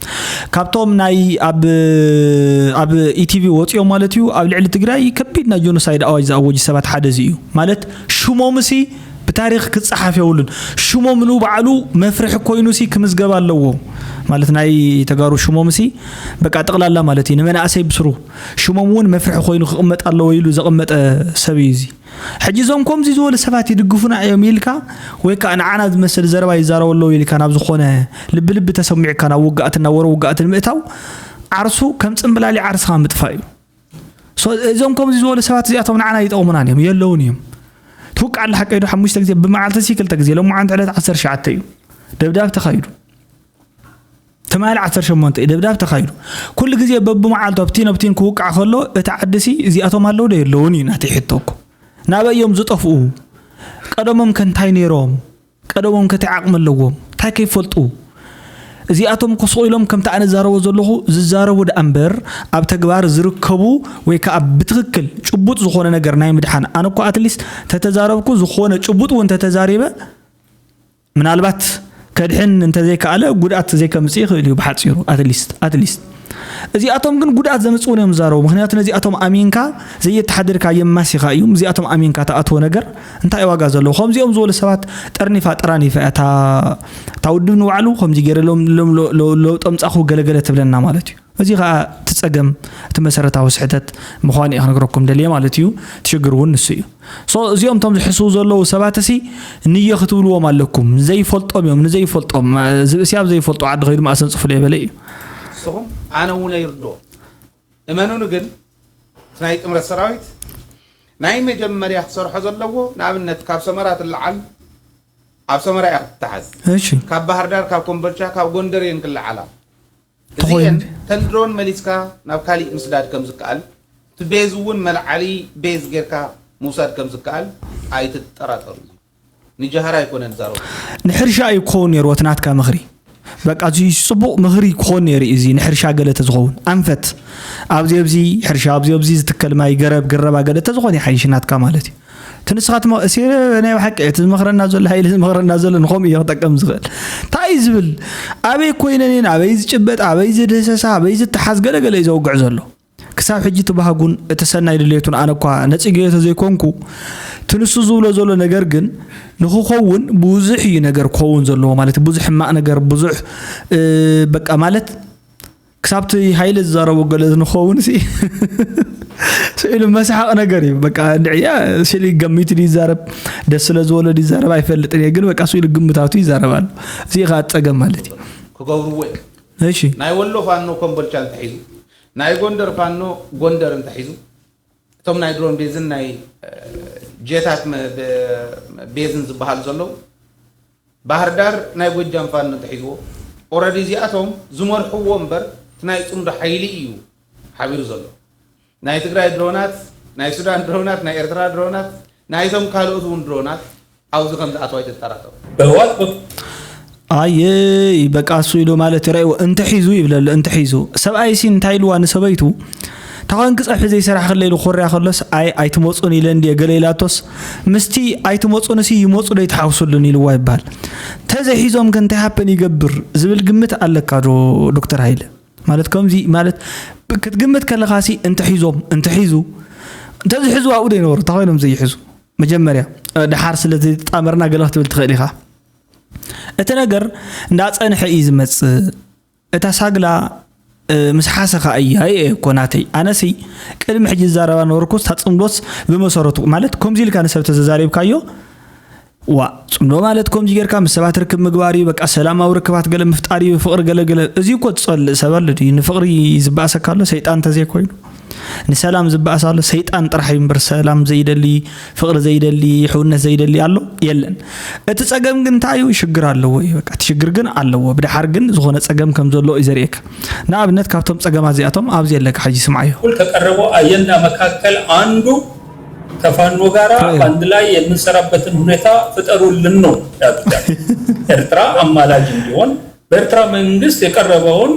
ካብቶም ናይ ኣብ ኣብ ኢቲቪ ወፂኦም ማለት እዩ ኣብ ልዕሊ ትግራይ ከቢድ ናይ ጆኖሳይድ ኣዋጅ ዝኣወጁ ሰባት ሓደ እዚ እዩ። ማለት ሽሞም ሲ ብታሪክ ክፀሓፍ የብሉን። ሽሞም ንባዕሉ መፍርሒ ኮይኑ ሲ ክምዝገብ ኣለዎ። ማለት ናይ ተጋሩ ሽሞም ሲ በቃ ጠቕላላ ማለት እዩ ንመናእሰይ ብስሩ ሽሞም እውን መፍርሒ ኮይኑ ክቕመጥ ኣለዎ ኢሉ ዘቐመጠ ሰብ እዩ እዚ። ሕጂ እዞም ከምዚ ዝበሉ ሰባት ይድግፉና እዮም ኢልካ ወይ ከዓ ንዓና ዝመስል ዘረባ ይዛረቡ ኣለዉ ኢልካ ናብ ዝኾነ ልቢ ልቢ ተሰሚዕካ ናብ ውጋእትን ናብ ወረ ውጋእትን ምእታው ዓርሱ ከም ፅምብላሊ ዓርስኻ ምጥፋእ እዩ። ሶ እዞም ከምዚ ዝበሉ ሰባት እዚኣቶም ንዓና ይጠቕሙናን እዮም የለውን እዮም። ትውቃዕ ኣላ ሓቀይ ዶ ሓሙሽተ ግዜ ብመዓልቲ ሲ ክልተ ግዜ ሎማዓንቲ ዕለት ዓሰርተ ትሽዓተ እዩ ደብዳብ ተኻይዱ። ትማሊ ዓሰርተ ሸሞንተ እዩ ደብዳብ ተኻይዱ። ኩሉ ግዜ በብመዓልቱ ኣብቲን ኣብቲን ክውቃዕ ከሎ እቲ ዓዲ ሲ እዚኣቶም ኣለዉ ዶ የለውን እዩ ናተይ ሕቶ እኮ። ናበይ እዮም ዝጠፍኡ? ቀደሞም ከ እንታይ ነይሮም? ቀደሞም ከ እንታይ ዓቕሚ ኣለዎም? እንታይ ከይፈልጡ? እዚኣቶም እኮ ስቕ ኢሎም ከምቲ ኣነ ዝዛረቦ ዘለኹ ዝዛረቡ ደኣ እምበር ኣብ ተግባር ዝርከቡ ወይ ከዓ ብትኽክል ጭቡጥ ዝኾነ ነገር ናይ ምድሓን ኣነ እኮ ኣትሊስት ተተዛረብኩ ዝኾነ ጭቡጥ እውን ተተዛሪበ ምናልባት ከድሕን እንተዘይከኣለ ጉድኣት ዘይከምፅእ ይኽእል እዩ ብሓፂሩ ኣትሊስት ኣትሊስት እዚኣቶም ግን ጉድኣት ዘምፅኡ እዮም ዝዛረቡ ምክንያቱ ነዚኣቶም ኣሚንካ ዘየተሓደድካ የማሲኻ እዩ እዚኣቶም ኣሚንካ ተኣትዎ ነገር እንታይ ዋጋ ዘለዎ ከምዚኦም ዝበሉ ሰባት ጠርኒፋ ጠራኒፋ እያ እታ ውድብ ንባዕሉ ከምዚ ገይረ ለውጢ ኣምፃኹ ገለገለ ትብለና ማለት እዩ እዚ ከዓ እቲ ፀገም እቲ መሰረታዊ ስሕተት ምዃኑ እየ ክነግረኩም ደልየ ማለት እዩ እቲ ሽግር እውን ንሱ እዩ so እዚኦም እቶም ዝሕስቡ ዘለዉ ሰባት እሲ ንየ ክትብልዎም ኣለኩም ዘይፈልጦም እዮም ንዘይፈልጦም ዝብእሲ ኣብ ዘይፈልጦ ዓዲ ከይዱ ማእሰን ፅፉ ለይበለ እዩ ንስኹም ኣነ እውን ኣይርድኦ እመኑኒ ግን ናይ ጥምረት ሰራዊት ናይ መጀመርያ ክሰርሖ ዘለዎ ንኣብነት ካብ ሰመራ ትለዓል ኣብ ሰመራ እያ ክትተሓዝ እሺ ካብ ባህር ዳር ካብ ኮምቦልቻ ካብ ጎንደር እየን ክለዓላ ተኾይኑ እዚአን ተን ድሮን መሊስካ ናብ ካሊእ ምስዳድ ከም ዝከኣል እቲ ቤዝ እውን መልዓሊ ቤዝ ጌርካ ምውሳድ ከም ዝከኣል ኣይትጠራጠሩ ንጃሃር ኣይኮነን ዛረቡ ንሕርሻ እዩ ክኸውን ነይርዎ እቲ ናትካ ምኽሪ በቃ እዚ ፅቡቕ ምኽሪ ክኾን ነይሩ እዩ እዚ ንሕርሻ ገለ ተዝኸውን ኣንፈት ኣብዚ ኣብዚ ሕርሻ ኣብዚ ኣብዚ ዝትከል ማይ ገረብ ግረባ ገለ ተዝኾን ይሓይሽ ናትካ ማለት እዩ እቲ ንስኻ ትመ- እሲ ናይ ብሓቂ እቲ ዝመኽረና ዘሎ ሓይሊ ዝመኽረና ዘሎ ንኸምኡ እየ ክጠቀም ዝኽእል እንታይ እዩ ዝብል ኣበይ ኮይነን ኣበይ ዝጭበጥ ኣበይ ዝድህሰሳ ኣበይ ዝተሓዝ ገለገለ እዩ ዘውግዕ ዘሎ ክሳብ ሕጂ እቲ ባህጉን እቲ ሰናይ ድሌቱን ኣነ እኳ ነፂገዮ ተዘይኮንኩ እቲ ንሱ ዝብሎ ዘሎ ነገር ግን ንክኸውን ብዙሕ እዩ ነገር ክኸውን ዘለዎ ማለት ብዙሕ ሕማቕ ነገር ብዙሕ እ፣ በቃ ማለት ክሳብቲ ሃይለ ዝዛረቦ ገለ ንኸውን ሲ ስኢሉ መስሓቕ ነገር እዩ በቃ ንዕያ ስኢሉ ገሚቱ ይዛረብ ደስ ስለ ዝወለድ ይዛረብ ኣይፈልጥን እየ ግን በቃ ስኢሉ ግምታቱ ይዛረብ ኣሎ እዚ ከዓ ፀገም ማለት እዩ ክገብርዎ እዮም እሺ ናይ ወሎ ፋኖ ኮምቦልቻ እንተሒዙ ናይ ጎንደር ፋኖ ጎንደር እንተሒዙ እቶም ናይ ድሮን ቤዝን ናይ እ፣ ጄታት መ- በ- ቤዝን ዝበሃሉ ዘለዉ ባህር ዳር ናይ ጎጃም ፋኖ እንተሒዝዎ ኦረዲ እዚኣቶም ዝመርሕዎ እምበር እቲ ናይ ፅምዶ ሓይሊ እዩ ሓቢሩ ዘሎ ናይ ትግራይ ድሮናት ናይ ሱዳን ድሮናት ናይ ኤርትራ ድሮናት ናይቶም ካልኦት እውን ድሮናት ኣብዚ ከም ዝኣተዋ ኣይትጠራጠሩ ኣየይ በቃ እሱ ኢሉ ማለት ረእዎ እንተ ሒዙ ይብለሉ እንተ ሒዙ ሰብኣይ ሲ እንታይ ኢልዋ ንሰበይቱ ታኾን ክፀብሒ ዘይሰራሕ ከለ ኢሉ ኮርያ ከሎስ ኣይ ኣይትመፁን ኢለ እንድየ ገለ ኢላቶስ ምስቲ ኣይትመፁን ሲ ይመፁ ዶ ይትሓውሱሉን ኢልዋ ይበሃል ተዘይሒዞም ከ እንታይ ሃፐን ይገብር ዝብል ግምት ኣለካ ዶ ዶክተር ሃይለ ማለት ከምዚ ማለት ክትግምት ከለኻ ሲ እንተ ሒዞም እንተ ሒዙ እንተዝሕዙ ኣብኡ ዶ ይነበሩ እንታይ ኮይኖም ዘይሕዙ መጀመርያ ድሓር ስለ ዘይተጣመርና ገለ ክትብል ትኽእል ኢኻ እቲ ነገር እንዳፀንሐ እዩ ዝመፅእ እታ ሳግላ ምስ ሓሰኻ እያ እየ እኮ ናተይ ኣነሲ ቅድሚ ሕጂ ዝዛረባ ነበርኩ እታ ፅምዶስ ብመሰረቱ ማለት ከምዚ ኢልካ ንሰብ ተዘዛሪብካዮ ዋ ፅምዶ ማለት ከምዚ ጌርካ ምስ ሰባት ርክብ ምግባር እዩ በቃ ሰላማዊ ርክባት ገለ ምፍጣር እዩ ፍቅሪ ገለ ገለ እዚ እኮ ትፀልእ ሰብ ኣሎ ድዩ ንፍቅሪ ዝበኣሰካ ኣሎ ሰይጣን እንተዘይኮይኑ ንሰላም ዝበኣስ ኣሎ ሰይጣን ጥራሕ እዩ እምበር፣ ሰላም ዘይደሊ፣ ፍቕሪ ዘይደሊ፣ ሕውነት ዘይደሊ ኣሎ የለን። እቲ ጸገም ግን እንታይ እዩ? ሽግር ኣለዎ እዩ። በቃ እቲ ሽግር ግን ኣለዎ። ብድሓር ግን ዝኾነ ጸገም ከም ዘሎ እዩ ዘርእየካ። ንኣብነት ካብቶም ጸገማት እዚኣቶም ኣብዚ ኣለካ ሕጂ ስምዓዮ። በኩል ከቀረበው አጀንዳ መካከል አንዱ ከፋኖ ጋር ራዮ። አንድ ላይ የምንሰራበትን ሁኔታ ፍጠሩልን ነው ያሉት። ኤርትራ አማላጅ እንዲሆን በኤርትራ መንግስት የቀረበውን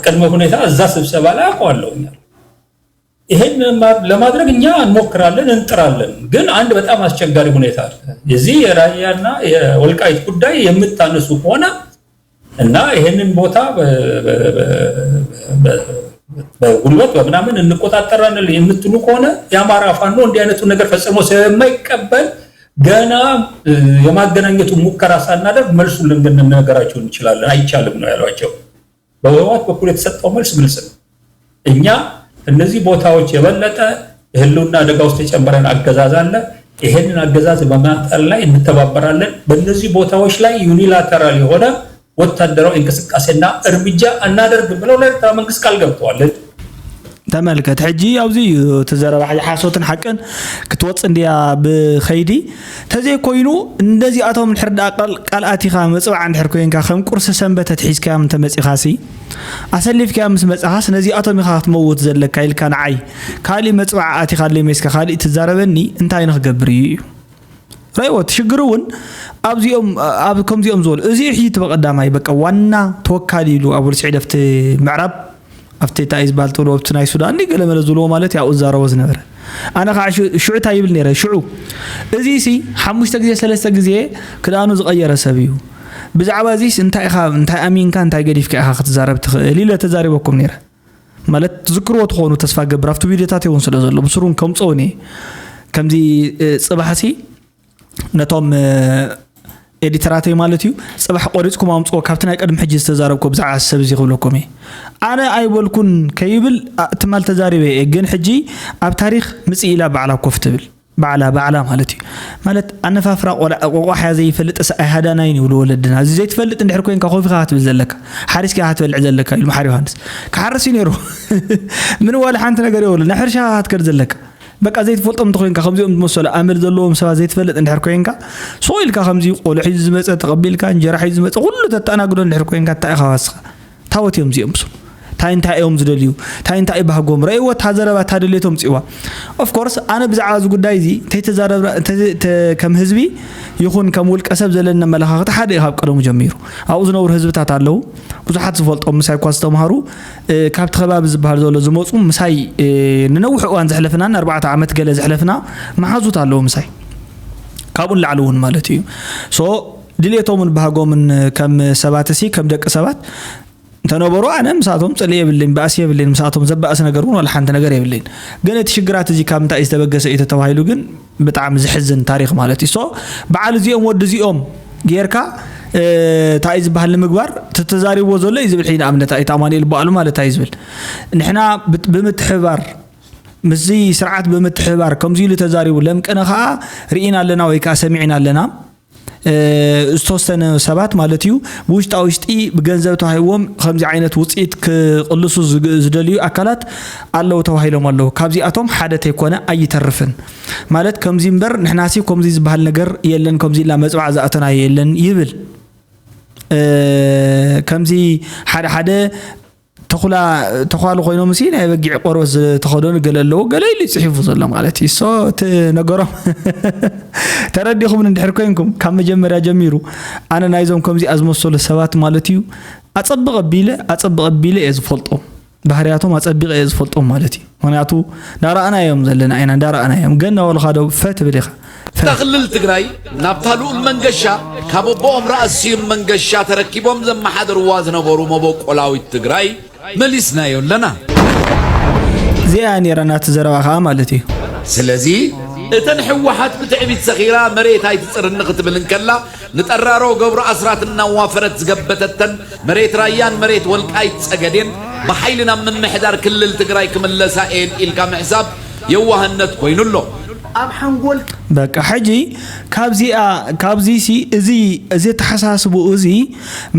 ቅድመ ሁኔታ እዛ ስብሰባ ላይ አውቀዋለሁ። ይሄን ለማድረግ እኛ እንሞክራለን፣ እንጥራለን። ግን አንድ በጣም አስቸጋሪ ሁኔታ አለ። የዚህ የራያና የወልቃይት ጉዳይ የምታነሱ ከሆነ እና ይሄንን ቦታ በጉልበት በምናምን እንቆጣጠራለን የምትሉ ከሆነ የአማራ ፋኖ እንዲህ አይነቱ ነገር ፈጽሞ ስለማይቀበል ገና የማገናኘቱ ሙከራ ሳናደርግ መልሱን ልንነግራችሁ እንችላለን፣ አይቻልም ነው ያሏቸው። በህወሓት በኩል የተሰጠው መልስ ግልጽ ነው። እኛ እነዚህ ቦታዎች የበለጠ የህልውና አደጋ ውስጥ የጨመረን አገዛዝ አለ። ይሄንን አገዛዝ በማንጠል ላይ እንተባበራለን። በእነዚህ ቦታዎች ላይ ዩኒላተራል የሆነ ወታደራዊ እንቅስቃሴና እርምጃ አናደርግም ብለው ለኤርትራ መንግስት ቃል ገብተዋል። ተመልከት ሕጂ ኣብዚ እዩ እቲ ዘረባ ሓሶትን ሓቅን ክትወፅ እንድያ ብኸይዲ። ተዘይኮይኑ እንደዚኣቶም እንድሕር ደኣ ቃል ኣቲኻ ምፅባዕ እንድሕር ኮይንካ ከም ቁርሲ ሰንበት ተትሒዝካዮም እንተመፂኻሲ ኣሰሊፍካዮም ምስ መፃኻስ ነዚኣቶም ኢኻ ክትመውት ዘለካ ኢልካ ንዓይ ካሊእ መፅባዕ ኣቲኻ ኣለይ ሜስካ ካሊእ ትዛረበኒ እንታይ ንክገብር እዩ እዩ። ራይዎ እቲ ሽግር እውን ኣብዚኦም ኣብ ከምዚኦም ዝበሉ እዚ እዩ ሕጂ እቲ በቀዳማይ በቃ ዋና ተወካሊ ኢሉ ኣብ ወልሲ ዒደፍቲ ምዕራብ ኣብቲ እንታይ ዝበሃል ትብሎ ኣብቲ ናይ ሱዳን ገለ መለ ዝብልዎ ማለት ያው እዛረቦ ዝነበረ ኣነ ከዓ ሽዑ እንታይ ይብል ነይረ ሽዑ እዚ ሲ ሓሙሽተ ግዜ ሰለስተ ግዜ ክዳኑ ዝቀየረ ሰብ እዩ ብዛዕባ እዚስ እንታይ ኢኻ እንታይ ኣሚንካ እንታይ ገዲፍካ ኢኻ ክትዛረብ ትኽእል ኢለ ተዛሪበኩም ነይረ ማለት ትዝክርዎ ትኾኑ ተስፋ ገብር ኣብቲ ቪድዮታት እውን ስለ ዘሎ ብስሩን ከምፅኦን እየ ከምዚ ፅባሕሲ ነቶም ኤዲተራተይ ማለት እዩ ፅባሕ ቆሪፅኩም ኣምፅኦ ካብቲ ናይ ቅድሚ ሕጂ ዝተዛረብኮ ብዛዕባ ሰብ እዚ ክብለኩም እየ ኣነ ኣይበልኩን ከይብል ትማል ተዛሪበ እየ ግን ሕጂ ኣብ ታሪክ ምፅእ ኢላ ባዕላ ኮፍ ትብል ባዕላ ባዕላ ማለት እዩ ማለት ኣነፋፍራ ቆልዓ ቆቋሕ እያ ዘይፈልጥስ ኣይሃዳናይን ይብሉ ወለድና እዚ ዘይትፈልጥ እንድሕር ኮይንካ ኮፍ ኢኻ ክትብል ዘለካ ሓሪስካ ኢኻ ትበልዕ ዘለካ ኢሉ መሓሪ ዮሃንስ ክሓርስ እዩ ነይሩ ምን ዋላ ሓንቲ ነገር የብሉ ናይ ሕርሻ ኢኻ ክትከድ ዘለካ በቃ ዘይትፈልጦም እንተኮይንካ ከምዚኦም ዝመሰሉ ኣመል ዘለዎም ሰባት ዘይትፈልጥ እንድሕር ኮይንካ ሱቕ ኢልካ ከምዚ ቆሎ ሒዙ ዝመፀ ተቐቢልካ እንጀራ ሒዙ ዝመፀ ኩሉ ተተኣናግዶ እንድሕር ኮይንካ እንታይ ኢኻ ዋስኻ ታወት እዮም እዚኦም ብሱ እንታይ እንታይ እዮም ዝደልዩ እንታይ እንታይ ባህጎም ረእይዎ እታ ዘረባ እታ ድሌቶም ፅዋ of course ኣነ ብዛዕባ እዚ ጉዳይ እዚ ተይተዛረብና ከም ህዝቢ ይኹን ከም ውልቀ ሰብ ዘለኒ ኣመለኻኽታ ሓደ እዩ ካብ ቀደሙ ጀሚሩ ኣብኡ ዝነብሩ ህዝብታት ኣለዉ ብዙሓት ዝፈልጦም ምሳይ እኳ ዝተምሃሩ ካብቲ ከባቢ ዝበሃል ዘሎ ዝመፁ ምሳይ ንነዊሕ እዋን ዘሕለፍናን ኣርባዕተ ዓመት ገለ ዘሕለፍና መሓዙት ኣለዉ ምሳይ ካብኡ ንላዕሊ እውን ማለት እዩ so ድሌቶምን ባህጎምን ከም ሰባት ሲ ከም ደቂ ሰባት እንተነበሩ ኣነ ምሳቶም ፅልኢ የብለይን ባእሲ የብለይን ምሳቶም ዘባእስ ነገር እውን ዋላ ሓንቲ ነገር የብለይን ግን እቲ ሽግራት እዚ ካብ ምንታይ ዝተበገሰ እዩ ተተባሂሉ ግን ብጣዕሚ ዝሕዝን ታሪክ ማለት እዩ so በዓል እዚኦም ወዲ እዚኦም ጌርካ እንታይ ዝበሃል ንምግባር ተተዛሪብዎ ዘሎ እዩ ዝብል ሕጂ ንኣብነት ኣይተ ኣማኑኤል በዓሉ ማለት እንታይ ዝብል ንሕና ብምትሕባር ምስዚ ስርዓት ብምትሕባር ከምዚ ኢሉ ተዛሪቡ ለምቅነ ከዓ ርኢና ኣለና ወይ ከዓ ሰሚዕና ኣለና ዝተወሰነ ሰባት ማለት እዩ ብውሽጣ ውሽጢ ብገንዘብ ተዋሂብዎም ከምዚ ዓይነት ውፅኢት ክቕልሱ ዝደልዩ ኣካላት ኣለዉ ተባሂሎም ኣለዉ ካብዚኣቶም ሓደ ተይኮነ ኣይተርፍን ማለት ከምዚ እምበር ንሕናሲ ከምዚ ዝበሃል ነገር የለን ከምዚ ኢልና መፅባዕ ዝኣተናዮ የለን ይብል ከምዚ ሓደ ሓደ ተኹላ ተዃሉ ኮይኖም ሲ ናይ በጊዕ ቆርበት ዝተኸደኑ ገለ ኣለዉ ገለ ኢሉ ይፅሒፉ ዘሎ ማለት እዩ so እቲ ነገሮም ተረዲኹም እንድሕር ኮይንኩም ካብ መጀመርያ ጀሚሩ ኣነ ናይዞም ከምዚኣ ዝመሰሉ ሰባት ማለት እዩ ኣፀብቕ ኣቢለ ኣፀብቕ ኣቢለ እየ ዝፈልጦም ባህርያቶም ኣፀቢቐ እየ ዝፈልጦም ማለት እዩ ምክንያቱ እንዳረኣና እዮም ዘለና ኢና እንዳረኣና እዮም ገና ወልኻ ዶ ፈ ትብል ኢኻ እታ ክልል ትግራይ ናብታ ልኡል መንገሻ ካብ ኣቦኦም ረኣስ ስዩም መንገሻ ተረኪቦም ዘመሓደርዋ ዝነበሩ መበቆላዊት ትግራይ መሊስናዮ ኣለና። እዚኣ እያ ነይራ ናቲ ዘረባ ከዓ ማለት እዩ። ስለዚ እተን ህወሓት ብትዕቢት ሰኺራ መሬት ኣይትፅርኒ ክትብል እንከላ ንጠራሮ ገብሩ ኣስራት እናዋፈረት ዝገበተተን መሬት ራያን መሬት ወልቃይት ፀገዴን ብሓይሊ ናብ ምምሕዳር ክልል ትግራይ ክምለሳ እየን ኢልካ ምሕሳብ የዋህነት ኮይኑ ኣሎ። ኣብ ሓንጎል በቃ ሕጂ ካብዚኣ ካብዚ ሲ እዚ እዚ ኣተሓሳስብኡ እዚ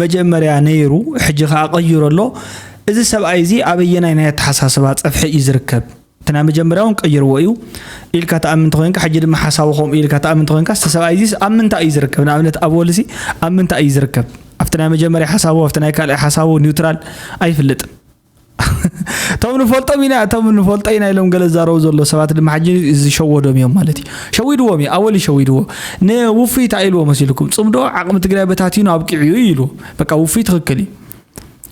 መጀመርያ ነይሩ ሕጂ ከዓ ቀይሩ ኣሎ እዚ ሰብኣይ እዚ ኣበየናይ ናይ ኣተሓሳስባ ጸፍሒ እዩ ዝርከብ? እቲ ናይ መጀመርያ እውን ቀይርዎ እዩ ኢልካ ትኣምን እንተኾይንካ፣ ሕጂ ድማ ሓሳቡ ከምኡ ኢልካ ትኣምን እንተኾይንካ፣ እቲ ሰብኣይ እዚስ ኣብ ምንታይ እዩ ዝርከብ? ንኣብነት ኣወልሲ ኣብ ምንታይ እዩ ዝርከብ? ኣብቲ ናይ መጀመርያ ሓሳቡ፣ ኣብቲ ናይ ካልኣይ ሓሳቡ ኒውትራል ኣይፍልጥን። እቶም ንፈልጦም ኢና፣ እቶም ንፈልጦ ኢና ኢሎም ገለ ዝዛረቡ ዘለዉ ሰባት ድማ ሕጂ ዝሸወዶም እዮም ማለት እዩ። ሸዊድዎም እዩ፣ ኣወል እዩ ሸዊድዎ። ንውፉይ እንታይ ኢልዎ መሲልኩም? ጽምዶ ዓቕሚ ትግራይ በታቲኑ ኣብቂዑ እዩ ኢልዎ። በቃ ውፉይ ትኽክል እዩ።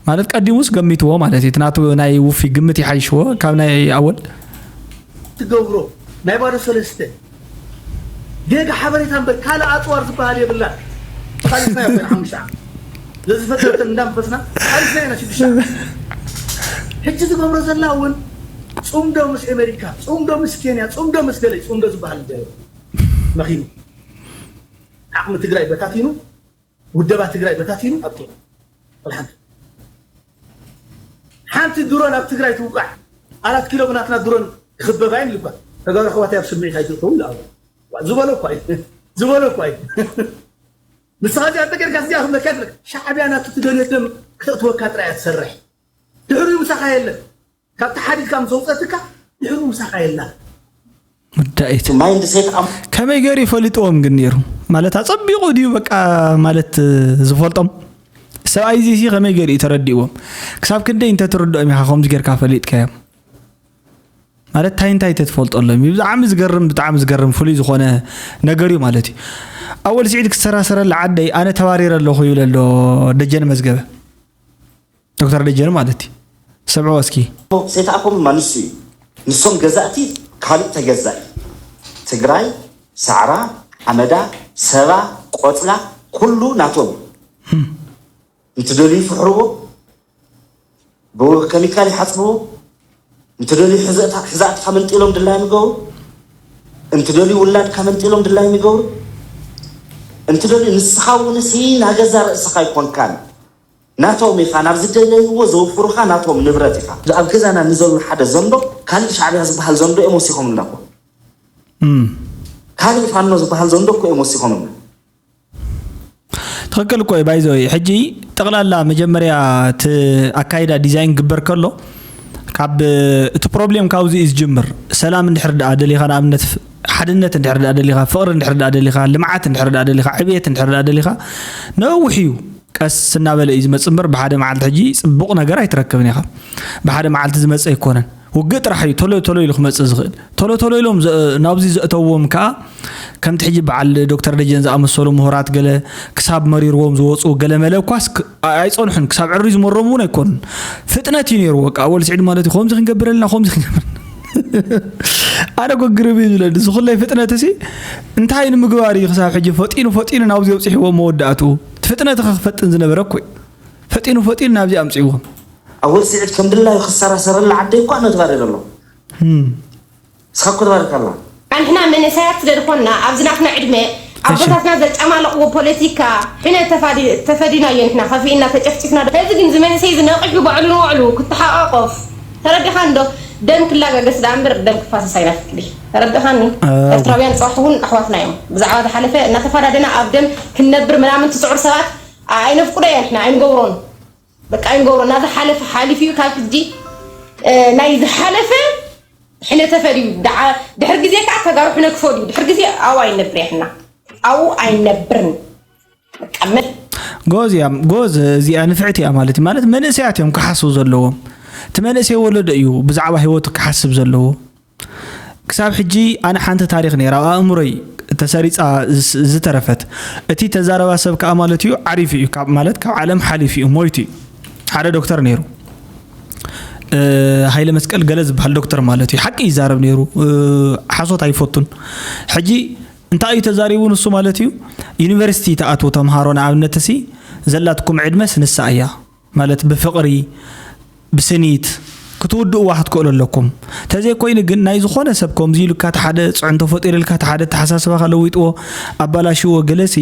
ማለት ቀዲሙስ ገሚትዎ ማለት እዩ። እቲ ናቱ ናይ ውፉይ ግምት ይሓይሽዎ ካብ ናይ ኣወል። ትገብሮ ናይ ባዶ ሰለስተ ጌጋ ሓበሬታ እምበር ካልእ ኣፅዋር ዝበሃል የብላን። ቃሊስና ዮ ኮይና ሓሙሽተ ዓመት ዘዝፈተትን እንዳንፈስና ቃሊስና ኢና ሽዱሽተ ዓመት። ሕጂ ዝገብሮ ዘላ እውን ፅምዶ ምስ ኣሜሪካ፣ ፅምዶ ምስ ኬንያ፣ ፅምዶ ምስ ገለ እዩ። ፅምዶ ዝበሃል እንተ መኺኑ ዓቕሚ ትግራይ በታቲኑ፣ ውደባ ትግራይ በታቲኑ ኣብቂዑ። ወላ ሓንቲ ሓንቲ ድሮን ኣብ ትግራይ ትውቃዕ። ኣራት ኪሎ ብናትና ድሮን ክኽበብ ኣይንልባ። ተጋሩ ኣሕዋተይ ኣብ ስምዒት ኣይትእተዉ ይልኣሉ። ዝበሎ እኳ እዩ። ዝበሎ እኳ እዩ። ንስኻ እዚኣ እንተ ጌርካ እዚኣ ክብለካ ይትረክ። ሻዕብያ ናቱ ትደልዮ ደም ክተእትወካ ጥራይ እያ ትሰርሕ። ድሕሪኡ ምሳኻ የለን። ካብ ተሓዲድካ ምስ ኣውፀትካ ድሕሪኡ ምሳኻ የላን። ወዳኢት ማይንድ ሴት ኣም ከመይ ገይሩ ይፈልጥዎም ግን ነይሩ ማለት ኣጸቢቑ ድዩ በቃ ማለት ዝፈልጦም ሰብኣይ እዚ ሲ ከመይ ገይሩ እዩ ተረዲእዎም ክሳብ ክንደይ እንተትርድኦም ኢኻ ከምዚ ጌርካ ፈሊጥካዮም ማለት እንታይ እንታይ ተትፈልጠሎም እዩ ብጣዕሚ ዝገርም ብጣዕሚ ዝገርም ፍሉይ ዝኾነ ነገር እዩ ማለት እዩ ኣወል ስዒድ ክሰራሰረላ ዓደይ ኣነ ተባሪረ ኣለኹ ይብል ኣሎ ደጀን መዝገበ ዶክተር ደጀን ማለት እዩ። ሰምዕዎ እስኪ። ሴትኣፖም ድማ ንሱ እዩ። ንሶም ገዛእቲ ካልእ ተገዛኢ። ትግራይ፣ ሳዕራ፣ ሓመዳ፣ ሰባ፣ ቆፅላ ኩሉ ናቶም እዩ። እንትደልዩ ይፍሕርዎ፣ ብኬሚካል ይሓፅብዎ፣ እንትደልዩ ሕዛእትኻ መንጢሎም ድላዮም ይገብሩ፣ እንትደልዩ ውላድካ መንጢሎም ድላዮም ይገብሩ፣ እንትደልዩ ንስኻ እውን ሲ ናገዛ ርእስኻ ኣይኮንካን። ናቶም ኢኻ ናብ ዝደለይዎ ዘውፍሩኻ ናቶም ንብረት ኢኻ ኣብ ገዛና ንዘሉ ሓደ ዘንዶ ካልእ ሻዕብያ ዝበሃል ዘንዶ እዮም ወሲኾምልና እኮ ካልእ ፋኖ ዝበሃል ዘንዶ እኮ እዮም ወሲኾምልና ትኽክል እኮ እዩ ባይዘወይ ሕጂ ጠቕላላ መጀመርያ እቲ ኣካይዳ ዲዛይን ግበር ከሎ ካብ እቲ ፕሮብሌም ካብዚ እዩ ዝጅምር ሰላም እንድሕር ደኣ ደሊኻ ንኣብነት ሓድነት እንድሕር ደኣ ደሊኻ ፍቕሪ እንድሕር ደኣ ደሊኻ ልምዓት እንድሕር ደኣ ደሊኻ ዕብየት እንድሕር ደኣ ደሊኻ ነዊሕ እዩ ቀስ እናበለ እዩ ዝመፅእ እምበር ብሓደ መዓልቲ ሕጂ ፅቡቕ ነገር ኣይትረክብን ኢኻ። ብሓደ መዓልቲ ዝመፅእ ኣይኮነን። ውግእ ጥራሕ እዩ ቶሎ ቶሎ ኢሉ ክመፅእ ዝኽእል። ቶሎ ቶሎ ኢሎም ናብዚ ዘእተውዎም ከዓ ከምቲ ሕጂ በዓል ዶክተር ደጀን ዝኣመሰሉ ምሁራት ገለ ክሳብ መሪርዎም ዝወፁ ገለ መለ እኳስ ኣይፀንሑን። ክሳብ ዕሪ ዝመሮም እውን ኣይኮኑን። ፍጥነት እዩ ነይሩ በቃ። ኣወል ስዒድ ማለት እዩ ከምዚ ክንገብር ኣለና ከምዚ ክንገብር ኣነ እኮ ግርም እዩ ዝብለኒ እዚ ኩለይ ፍጥነት እሲ እንታይ ንምግባር እዩ ክሳብ ሕጂ ፈጢኑ ፈጢኑ ናብዚ ኣብፂሕዎ መወዳእትኡ እቲ ፍጥነት ኸ ክፈጥን ዝነበረ እኮ እዩ ፈጢኑ ፈጢኑ ናብዚ ኣምፅእዎም ኣወል ስዒድ ከም ድላዩ ክሰራሰረላ ዓደይ እኳ ነትባረር ኣሎ እስኻ እኮ ትባረክ ኣላ ኣንሕና መንእሰያት ስለ ዝኾንና ኣብዚ ናትና ዕድመ ኣቦታትና ዘጫማለቕዎ ፖለቲካ ሕነ ተፋዲ- ተፈዲናዮ ንሕና ከፊእና ተጨፍጭፍና ዶ- ሕዚ ግን ዝመንእሰይ ዝነቂሑ ባዕሉ ንባዕሉ ክተሓቋቆፍ ተረዲኻ እንዶ ደም ክላጋገስ ደኣ እምበር ደም ክፋሰስ ኣይናፍቅዲ ተረዲኻኒ ኣው። ኤርትራውያን ፅባሕ እውን ኣሕዋትና እዮም ብዛዕባ ዝሓለፈ እናተፋዳደና ኣብ ደም ክንነብር ምናምን ትፅዕሩ ሰባት ኣይነፍቅዶ እያ ንሕና ኣይንገብሮን በቃ ኣይንገብሮን ናዝሓለፈ ሓሊፉ እዩ ካብ ሕጂ እ፣ ናይ ዝሓለፈ ሕነ ተፈድዩ ደዓ- ድሕሪ ግዜ ከዓ ተጋሩ ሕነ ክፈድዩ ድሕሪ ግዜ ኣብኡ ኣይነብር ያሕና ኣብኡ ኣይነብርን በቃ መ- ጎዝ እያ ጎዝ እዚኣ ንፍዕቲ እያ ማለት እዩ ማለት መንእሰያት እዮም ክሓስቡ ዘለዎም እቲ መንእሰይ ወለዶ እዩ ብዛዕባ ህይወቱ ክሓስብ ዘለዎ ክሳብ ሕጂ ኣነ ሓንቲ ታሪኽ ነይራ ኣብ ኣእምሮይ ተሰሪፃ ዝስ- ዝተረፈት እቲ ተዛረባ ሰብ ከዓ ማለት እዩ ዓሪፉ እዩ ካብ ማለት ካብ ዓለም ሓሊፉ እዩ ሞይቱ እዩ ሓደ ዶክተር ነይሩ እ፣ ሃይለ መስቀል ገለ ዝበሃል ዶክተር ማለት እዩ ሓቂ ይዛረብ ነይሩ እ፣ ሓሶት ኣይፈቱን ሕጂ እንታይ እዩ ተዛሪቡ ንሱ ማለት እዩ ዩኒቨርሲቲ ተኣትዉ ተምሃሮ ንኣብነት ሲ ዘላትኩም ዕድመስ ንሳ እያ ማለት ብፍቕሪ ብስኒት ክትውድእዋ ክትክእሉ ኣለኩም ተዘይኮይኑ ግን ናይ ዝኾነ ሰብ ከምዚ ኢሉካ ተሓደ ፅዕንቶ ፈጢርልካ ተሓደ ተሓሳስባኻ ለዊጥዎ ኣባላሽዎ ገለሲ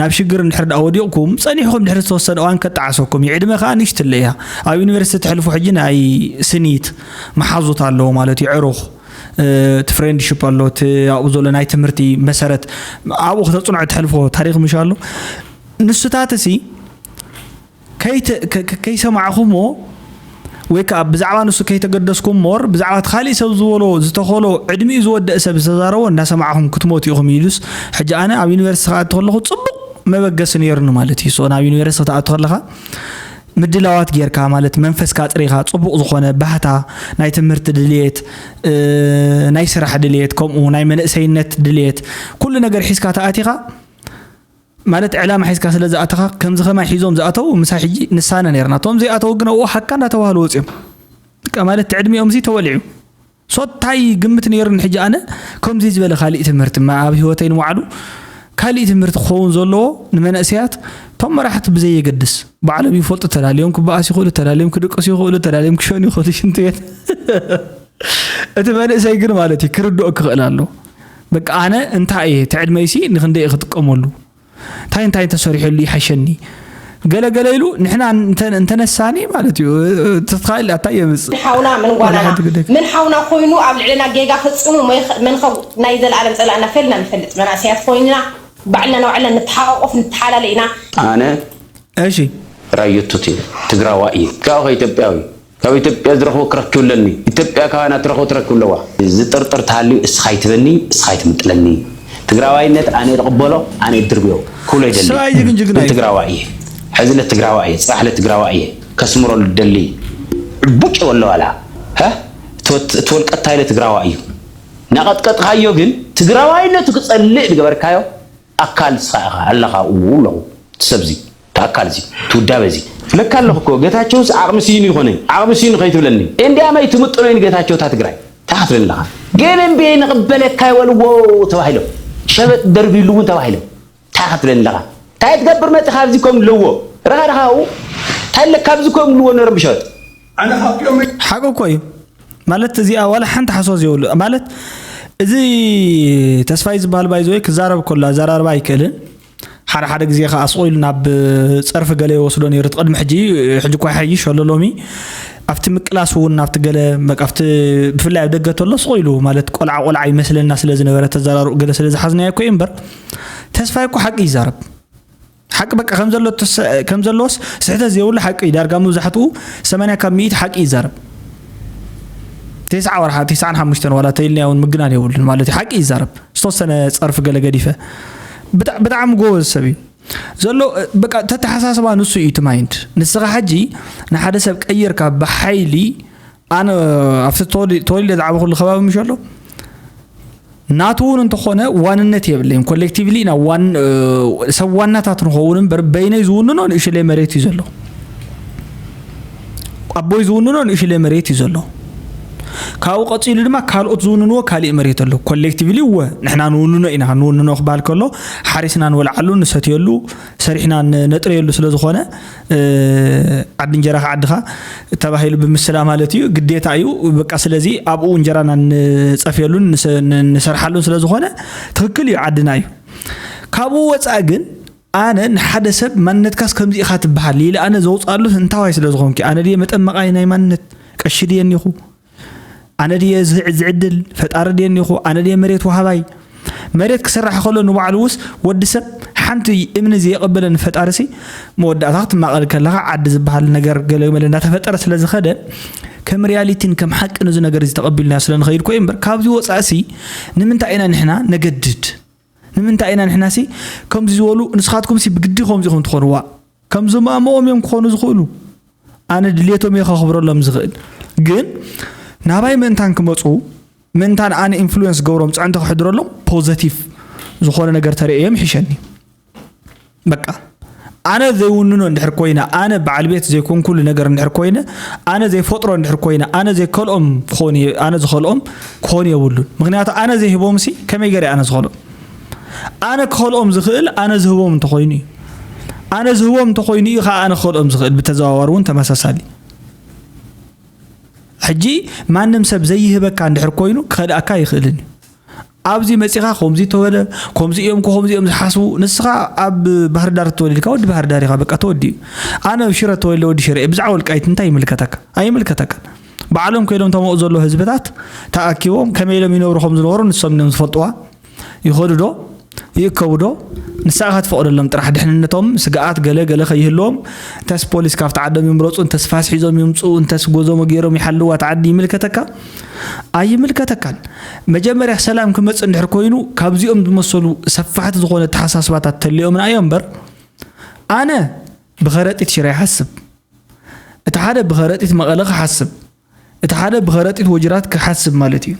ናብ ሽግር እንድሕር ደኣ ወዲቕኩም ጸኒሕኩም ድሕሪ ዝተወሰነ እዋን ከጠዓሰኩም እዩ ዕድመ ከዓ ንሽትለ እያ ኣብ ዩኒቨርሲቲ ትሕልፉ ሕጂ ናይ ስኒት መሓዙት ኣለዎ ማለት እዩ ዕሩኽ እቲ ፍሬንድሽፕ ኣሎ እቲ ኣብኡ ዘሎ ናይ ትምህርቲ መሰረት ኣብኡ ከተፅንዖ ትሕልፎ ታሪክ ምሽ ኣሎ ንስታት ሲ ከይሰማዕኹሞ ወይ ከዓ ብዛዕባ ንሱ ከይተገደስኩም ሞር ብዛዕባ እቲ ካሊእ ሰብ ዝበሎ ዝተኸሎ ዕድሚኡ ዝወደእ ሰብ ዝተዛረቦ እንዳሰማዕኹም ክትሞቱ ኢኹም ኢሉስ፣ ሕጂ ኣነ ኣብ ዩኒቨርሲቲ ክኣቱ ከለኹ ጽቡቕ መበገሲ ነይሩኒ ማለት እዩ። ሶ ናብ ዩኒቨርሲቲ ክትኣቱ ከለኻ ምድላዋት ጌርካ ማለት መንፈስካ ኣጽሪኻ ጽቡቕ ዝኾነ ባህታ ናይ ትምህርቲ ድልየት፣ ናይ ስራሕ ድልየት፣ ከምኡ ናይ መንእሰይነት ድልየት፣ ኩሉ ነገር ሒዝካ ተኣቲኻ ማለት ዕላማ ሒዝካ ስለ ዝኣተኻ፣ ከምዚ ከማይ ሒዞም ዝኣተው ምሳይ ሕጂ ንሳነ ነርና። እቶም ዘይኣተው ግን ኣብኡ ሓካ እንዳተባህሉ ወፂኦም። በቃ ማለት ዕድሚኦም ሲ ተወሊዑ። ሶ ታይ ግምት ነይሩን ሕጂ ኣነ ከምዚ ዝበለ ካሊእ ትምህርቲ ማ ኣብ ህይወተይ ንባዕሉ ካሊእ ትምህርቲ ክኸውን ዘለዎ ንመንእሰያት፣ እቶም መራሕቲ ብዘየገድስ ባዕሎም ይፈልጡ፣ ተዳልዮም ክበኣስ ይኽእሉ፣ ተዳልዮም ክድቅሱ ይኽእሉ፣ ተዳልዮም ክሸኑ ይኽእሉ ሽንቲ ቤት። እቲ መንእሰይ ግን ማለት እዩ ክርድኦ ክኽእል ኣሎ። በቃ ኣነ እንታይ እየ እቲ ዕድመይሲ ንክንደይ ክጥቀመሉ፣ እንታይ እንታይ እንተሰሪሐሉ ይሓሸኒ፣ ገለ ገለ ኢሉ ንሕና እንተ- እንተነሳኒ ማለት እዩ። ተትኻእል ኣታ የምጽእ ምን ሓውና ምን ጓናና ሓንቲ ግደክ። ምን ሓውና ኮይኑ ኣብ ልዕለና ጌጋ ፈፂሙ መይኸ- መንኸ ናይ ዘለኣለም ፀላእና ፌልና ንፈልጥ መናእሰያት ኮይንና ባዕልና ንባዕልና ንተሓቃቆፍ ንተሓላለ ኢና። ኣነ እሺ ራዮቶት እየ፣ ትግራዋይ እየ። ካብኡ ከ ኢትዮጵያዊ፣ ካብ ኢትዮጵያ ዝረኽቦ ክረክብ ኣለኒ። ኢትዮጵያ ካባና ትረኽቦ ትረክብ ኣለዋ። ዝጥርጥር ተሃልዩ እስኻ ይትበኒ፣ እስኻ ይትምጥለኒ። ትግራዋይነት ኣነ ዝቕበሎ ኣነ ይድርብዮ ክብሎ ይደሊ። ሰብኣይ ግን ጅግና እዩ። ትግራዋይ እየ፣ ሕዚ ለ ትግራዋይ እየ፣ ፅባሕ ለ ትግራዋይ እየ። ከስምረሉ ደሊ ዕቡጭ ወሎ ዋላ ሀ ትወልቀታ ኢለ ትግራዋይ እዩ። ናቐጥቀጥካዮ ግን ትግራዋይነቱ ክፀልእ ዝገበርካዮ ኣካል ንስኻ ኢኻ ኣለኻ። እው ኣለኹ እቲ ሰብዚ እቲ ኣካል እዚ እቲ ውዳበ እዚ ለካ ኣለኹ እኮ። ጌታቸውስ ዓቕሚ ስኢኑ ይኾነ፣ ዓቕሚ ስኢኑ ከይትብለኒ። እንዲያመይ ትምጥኖ ንጌታቸው እታ ትግራይ እንታይ ክትብለኒ ኣለኻ? ግን እምቢ ንቕበለካ ይበልዎ ተባሂሎም፣ ሸበጥ ደርብይሉ እውን ተባሂሎም። እንታይ ክትብለኒ ኣለኻ? እንታይ ትገብር መፂኻ ኣብዚ ከም ልዎ ረኻ ረኻ ኣብኡ እንታይ ኣለካ ኣብዚ ከም ልዎ ነሮም ብሸበጥ ሓቂ እኮ እዩ ማለት እዚኣ ዋላ ሓንቲ ሓሶት ዘይብሉ ማለት እዚ ተስፋይ ዝበሃል ባይዘወይ ክዛረብ ከሎ ኣዘራርባ ኣይክእልን። ሓደ ሓደ ግዜ ከዓ ስቕ ኢሉ ናብ ፀርፊ ገለ ይወስዶ ነይሩ። እቲ ቅድሚ ሕጂ ሕጂ እኳ ይሓይሽ ኣሎ ሎሚ ኣብቲ ምቅላስ እውን ናብቲ ገለ በቃ ኣብቲ ብፍላይ ኣብ ደገ ተሎ ስቕ ኢሉ ማለት ቆልዓ ቆልዓ ይመስለና ስለ ዝነበረ ተዘራርኡ ገለ ስለ ዝሓዝናዮ እኮ እዩ እምበር ተስፋይ እኮ ሓቂ ይዛረብ። ሓቂ በቃ ከም ዘሎ ተሰ- ከም ዘሎስ ስሕተት ዘይብሉ ሓቂ እዩ። ዳርጋ መብዛሕትኡ ሰማንያ ካብ ሚእቲ ሓቂ ይዛረብ። ተስዓ ወርሓ ተስዓን ሓሙሽተን ዋላ ተይልናዮ እውን ምግናን የብሉን ማለት እዩ። ሓቂ ይዛረብ ዝተወሰነ ፀርፊ ገለ ገዲፈ ብጣ- ብጣዕሚ ጎበዝ ሰብ እዩ ዘሎ። በቃ ተተሓሳስባ ንሱ እዩ እቲ ማይንድ። ንስኻ ሕጂ ንሓደ ሰብ ቀይርካ ብሓይሊ ኣነ ኣብቲ ተወሊ- ተወሊደ ዝዓበኹሉ ከባቢ ምሽ ኣሎ ናቱ እውን እንተኾነ ዋንነት የብለይን። ኮሌክቲቭሊ ኢና ዋን- ሰብ ዋናታት ንኸውን እምበር በይነይ ዝውንኖ ንእሽለይ መሬት እዩ ዘሎ። ኣቦይ ዝውንኖ ንእሽለይ መሬት እዩ ዘሎ። ካብኡ ቀፂሉ ድማ ካልኦት ዝውንንዎ ካሊእ መሬት ኣሎ። ኮሌክቲቭሊ እወ ንሕና ንውንኖ ኢና። ንውንኖ ክበሃል ከሎ ሓሪስና ንበልዓሉ፣ ንሰትየሉ፣ ሰሪሕና ን- ነጥረየሉ ስለ ዝኾነ ዓዲ እንጀራኻ ዓድኻ ተባሂሉ ብምስላ ማለት እዩ። ግዴታ እዩ በቃ። ስለዚ ኣብኡ እንጀራና ንፀፍየሉን ንሰ- ን- ንሰርሓሉን ስለ ዝኾነ ትኽክል እዩ፣ ዓድና እዩ። ካብኡ ወፃኢ ግን ኣነ ንሓደ ሰብ ማንነትካስ ከምዚ ኢኻ ትበሃል ኢለ ኣነ ዘውፅኣሉ እንታዋይ ስለ ዝኾንኩ ኣነ ድየ መጠመቓይ ናይ ማንነት ቀሺ ድየ እኒኹ ኣነ ድየ ዝዕ- ዝዕድል ፈጣሪ ድየ እኒኹ ኣነ ድየ መሬት ወሃባይ መሬት ክስራሕ ከሎ ንባዕሉ ውስ ወዲ ሰብ ሓንቲ እምኒ ዘየቐበለ ንፈጣሪ ሲ መወዳእታ ክትማቐል ከለኻ ዓዲ ዝበሃል ነገር ገለ መለ እንዳተፈጠረ ስለ ዝኸደ ከም ሪያሊቲን ከም ሓቅን እዚ ነገር እዚ ተቐቢልና ስለ ንኸይድ ኮይ እምበር ካብዚ ወፃእ ሲ ንምንታይ ኢና ንሕና ነገድድ ንምንታይ ኢና ንሕና ሲ ከምዚ ዝበሉ ንስኻትኩም ሲ ብግዲ ከምዚ ኢኹም ትኾኑ ዋእ ከም ዝማእምኦም እዮም ክኾኑ ዝኽእሉ ኣነ ድሌቶም እየ ከኽብረሎም ዝኽእል ግን ናባይ ምእንታን ክመፁ ምእንታን ኣነ ኢንፍሉዌንስ ገብሮም ፅዕንቶ ክሕድረሎም ፖዘቲቭ ዝኾነ ነገር ተርእዮም ይሕሸኒ በቃ ኣነ ዘይውንኖ እንድሕር ኮይነ ኣነ በዓል ቤት ዘይኮንኩሉ ነገር እንድሕር ኮይነ ኣነ ዘይፈጥሮ እንድሕር ኮይነ ኣነ ዘይከልኦም ክኾን ኣነ ዝኸልኦም ክኾን የብሉን ምክንያቱ ኣነ ዘይህቦም ሲ ከመይ ገይረ ኣነ ዝኸልኦም ኣነ ክኸልኦም ዝኽእል ኣነ ዝህቦም እንተኾይኑ እዩ ኣነ ዝህቦም እንተኾይኑ እዩ ከዓ ኣነ ክኸልኦም ዝኽእል ብተዘዋዋሪ እውን ተመሳሳሊ ሕጂ ማንም ሰብ ዘይህበካ እንድሕር ኮይኑ ክኸድኣካ ይኽእልን እዩ ኣብዚ መፂኻ ከምዚ ተወለ ከምዚ እዮም ከምዚ እዮም ዝሓስቡ ንስኻ ኣብ ባህር ዳር ተወሊድካ ወዲ ባህር ዳር ኢኻ በቃ ተወዲኡ ኣነ ኣብ ሽረ ተወልደ ወዲ ሽረ ብዛዕባ ወልቃይት እንታይ ይምልከተካ ኣይምልከተካ ባዕሎም ከይዶም ተመኡ ዘሎ ህዝብታት ተኣኪቦም ከመይ ኢሎም ይነብሩ ከም ዝነበሩ ንሶም እዮም ዝፈልጥዋ ይኸዱ ዶ ይእከቡ ዶ ንስኻ ትፈቕደሎም ጥራሕ ድሕንነቶም ስግኣት ገለ ገለ ከይህልዎም፣ እንተስ ፖሊስ ካብቲ ዓዶም ይምረፁ፣ እንተስ ፋስ ሒዞም ይምፅኡ፣ እንተስ ጎዞሞ ገይሮም ይሓልዋ እቲ ዓዲ ይምልከተካ? ኣይምልከተካን። መጀመርያ ሰላም ክመፅእ እንድሕር ኮይኑ ካብዚኦም ዝመሰሉ ሰፋሕቲ ዝኾነ ኣተሓሳስባታት ተልዮምና እዮም እምበር፣ ኣነ ብኸረጢት ሽረ ይሓስብ፣ እቲ ሓደ ብኸረጢት መቐለ ክሓስብ፣ እቲ ሓደ ብኸረጢት ወጅራት ክሓስብ ማለት እዩ።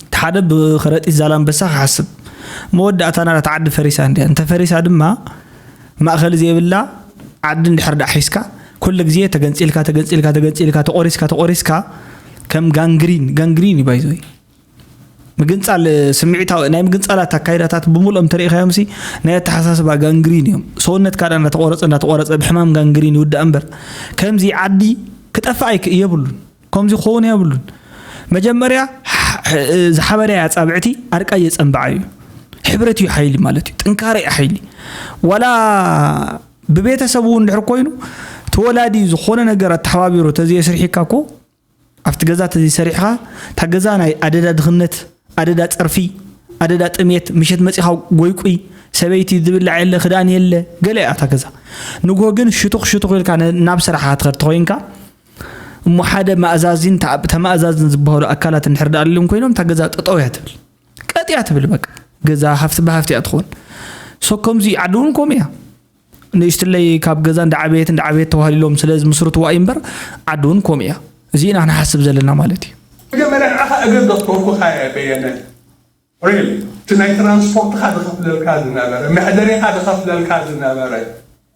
እቲ ሓደ ብኸረጢት ዛላንበሳ ክሓስብ። መወዳእታና እታ ዓዲ ፈሪሳ እንድያ። እንተ ፈሪሳ ድማ ማእኸል ዘይብላ ዓዲ እንድሕር ደኣ ሒዝካ ኩሉ ግዜ ተገንፂልካ ተገንፂልካ ተገንፂልካ ተቆሪስካ ተቆሪስካ ከም ጋንግሪን ጋንግሪን እዩ ባይዘወይ ምግንፃል ስምዒታዊ ናይ ምግንፃላት ኣካይዳታት ብምልኦም ተሪኢኻዮምሲ ናይ ኣተሓሳስባ ጋንግሪን እዮም። ሰውነትካ ደኣ እንዳተቆረፀ እንዳተቆረፀ ብሕማም ጋንግሪን ይውዳእ እምበር ከምዚ ዓዲ ክጠፍእ ኣይክ የብሉን። ከምዚ ክኸውን የብሉን። መጀመርያ ዝሓበረ ኣፃብዕቲ ኣርቃይ የፀንብዓ እዩ። ሕብረት እዩ ሓይሊ ማለት እዩ። ጥንካሬ እዩ ሓይሊ። ዋላ ብቤተሰብ እውን ድሕር ኮይኑ ተወላዲ ዝኾነ ነገር ኣተሓባቢሩ ተዘየስርሒካ እኮ ኣብቲ ገዛ ተዘይሰሪሕኻ እታ ገዛ ናይ ኣደዳ ድኽነት ኣደዳ ጸርፊ ኣደዳ ጥሜት ምሸት መጺኻ ጎይቁይ ሰበይቲ ዝብላዕ የለ ክዳን የለ ገለ እያ እታ ገዛ ንግሆ ግን ሽቱኽ ሽቱኽ ኢልካ ናብ ስራሕኻ ትኸድ ተኾይንካ እሞ ሓደ ማእዛዚን ተማእዛዝን ዝበሃሉ ኣካላት እንድሕር ደኣ ኣልዮም ኮይኖም እታ ገዛ ጠጠው እያ ትብል ቀጥ እያ ትብል በቃ ገዛ ሃፍቲ ብሃፍቲ እያ ትኾን ሶ ከምዚ ዓዲ እውን ከምኡ እያ ንእሽትለይ ካብ ገዛ እንዳዓበየት እንዳዓበየት ተዋህሊሎም ስለ ዝምስርትዋ እዩ እምበር ዓዲ እውን ከምኡ እያ እዚ ኢና ክንሓስብ ዘለና ማለት እዩ መጀመርያ ንዓኻ እግር ዘፍቀርኩኻ እየ በየነ ሪል እቲ ናይ ትራንስፖርትኻ ዝኸፍለልካ ዝነበረ መሕደሪኻ ዝኸፍለልካ ዝነበረ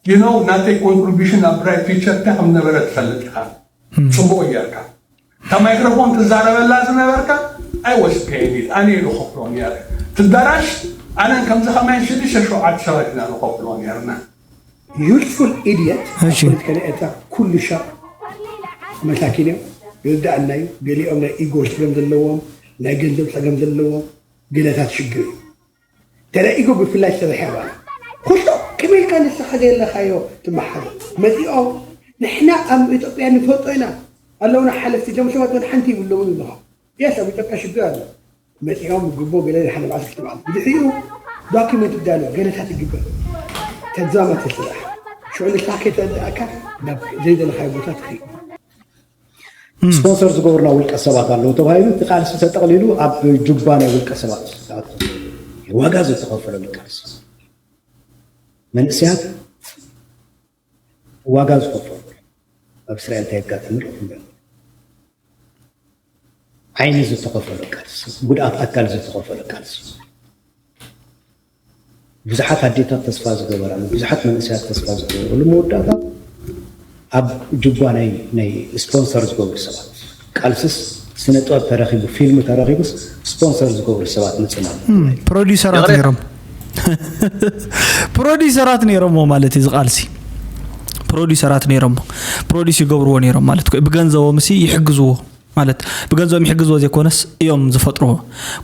you know ናተይ contribution ኣብ bright future እንታይ ከም ዝነበረ ትፈልጥ ኢኻ ፅቡቕ ጌርካ እታ ማይክሮፎን ትዛረበላ ዝነበርካ I was paying it ኣነ እየ ዝኸፍሎ ነይረ እቲ ኣዳራሽ ኣነን ከምዚ ከማይን ሽዱሽተ ሸውዓተ ሰባት ኢና ንኸፍሎ ነይርና Youthful idiot ኣብ ፖለቲካ ናይ ኤርትራ ኩሉ ሻብ መሳኪን እዮም ይርድኣና እዩ ገሊኦም ናይ ኢጎ ጸገም ዘለዎም ናይ ገንዘብ ጸገም ዘለዎም ገለታት ሽግር እዩ ተለኢጎ ብፍላይ ዝሰርሕ ኣባል ኩሉ ከመይ ኢልካ ንስኻ ዘየለኻዮ ትመሓር መፂኦም ንሕና ኣብ ኢትዮጵያ ንፈልጦ ኢና ኣለውና ሓለፍቲ እዞም ሰባት ግን ሓንቲ ይብለውን ኣለኹ የስ ኣብ ኢትዮጵያ ሽግር ኣሎ መፂኦም ግቦ ገለ ሓደ መዓልቲ ክልተ መዓልቲ ብድሕሪኡ ዶኪመንት ይዳሎ ገለታት ይግበር ተዛማተ ስራሕ ሽዑ ንስኻ ከይተረድኣካ ናብ ዘይደለኻዮ ቦታ ትኸይድ ስፖንሰር ዝገብሩና ውልቀ ሰባት ኣለዉ ተባሂሉ እቲ ቃልሲ ተጠቕሊሉ ኣብ ጁባ ናይ ውልቀ ሰባት ዋጋ ዝተኸፈለሉ ቃልሲ መንእሰያት ዋጋ ዝኸፈሉ ኣብ እስራኤል እንታይ የጋጥም ርኢኹም ዶ ዓይኒ ዝተኸፈለ ቃልሲ ጉድኣት ኣካል ዝተኸፈለ ቃልሲ ብዙሓት ኣዴታት ተስፋ ዝገበራሉ፣ ብዙሓት መንእሰያት ተስፋ ዝገበሩሉ መወዳእታ ኣብ ጅጓ ናይ ናይ ስፖንሰር ዝገብሩ ሰባት ቃልስስ ስነ ጥበብ ተረኺቡ ፊልም ተረኺቡስ ስፖንሰር ዝገብሩ ሰባት ምፅና ፕሮዲሰራት ነይሮም ፕሮዲሰራት ነይሮሞ ማለት እዩ ዝቃልሲ ፕሮዲሰራት ነይሮሞ ፕሮዲስ ይገብርዎ ነይሮም ማለት ብገንዘቦም ሲ ይሕግዝዎ ማለት ብገንዘቦም ይሕግዝዎ ዘይኮነስ እዮም ዝፈጥርዎ።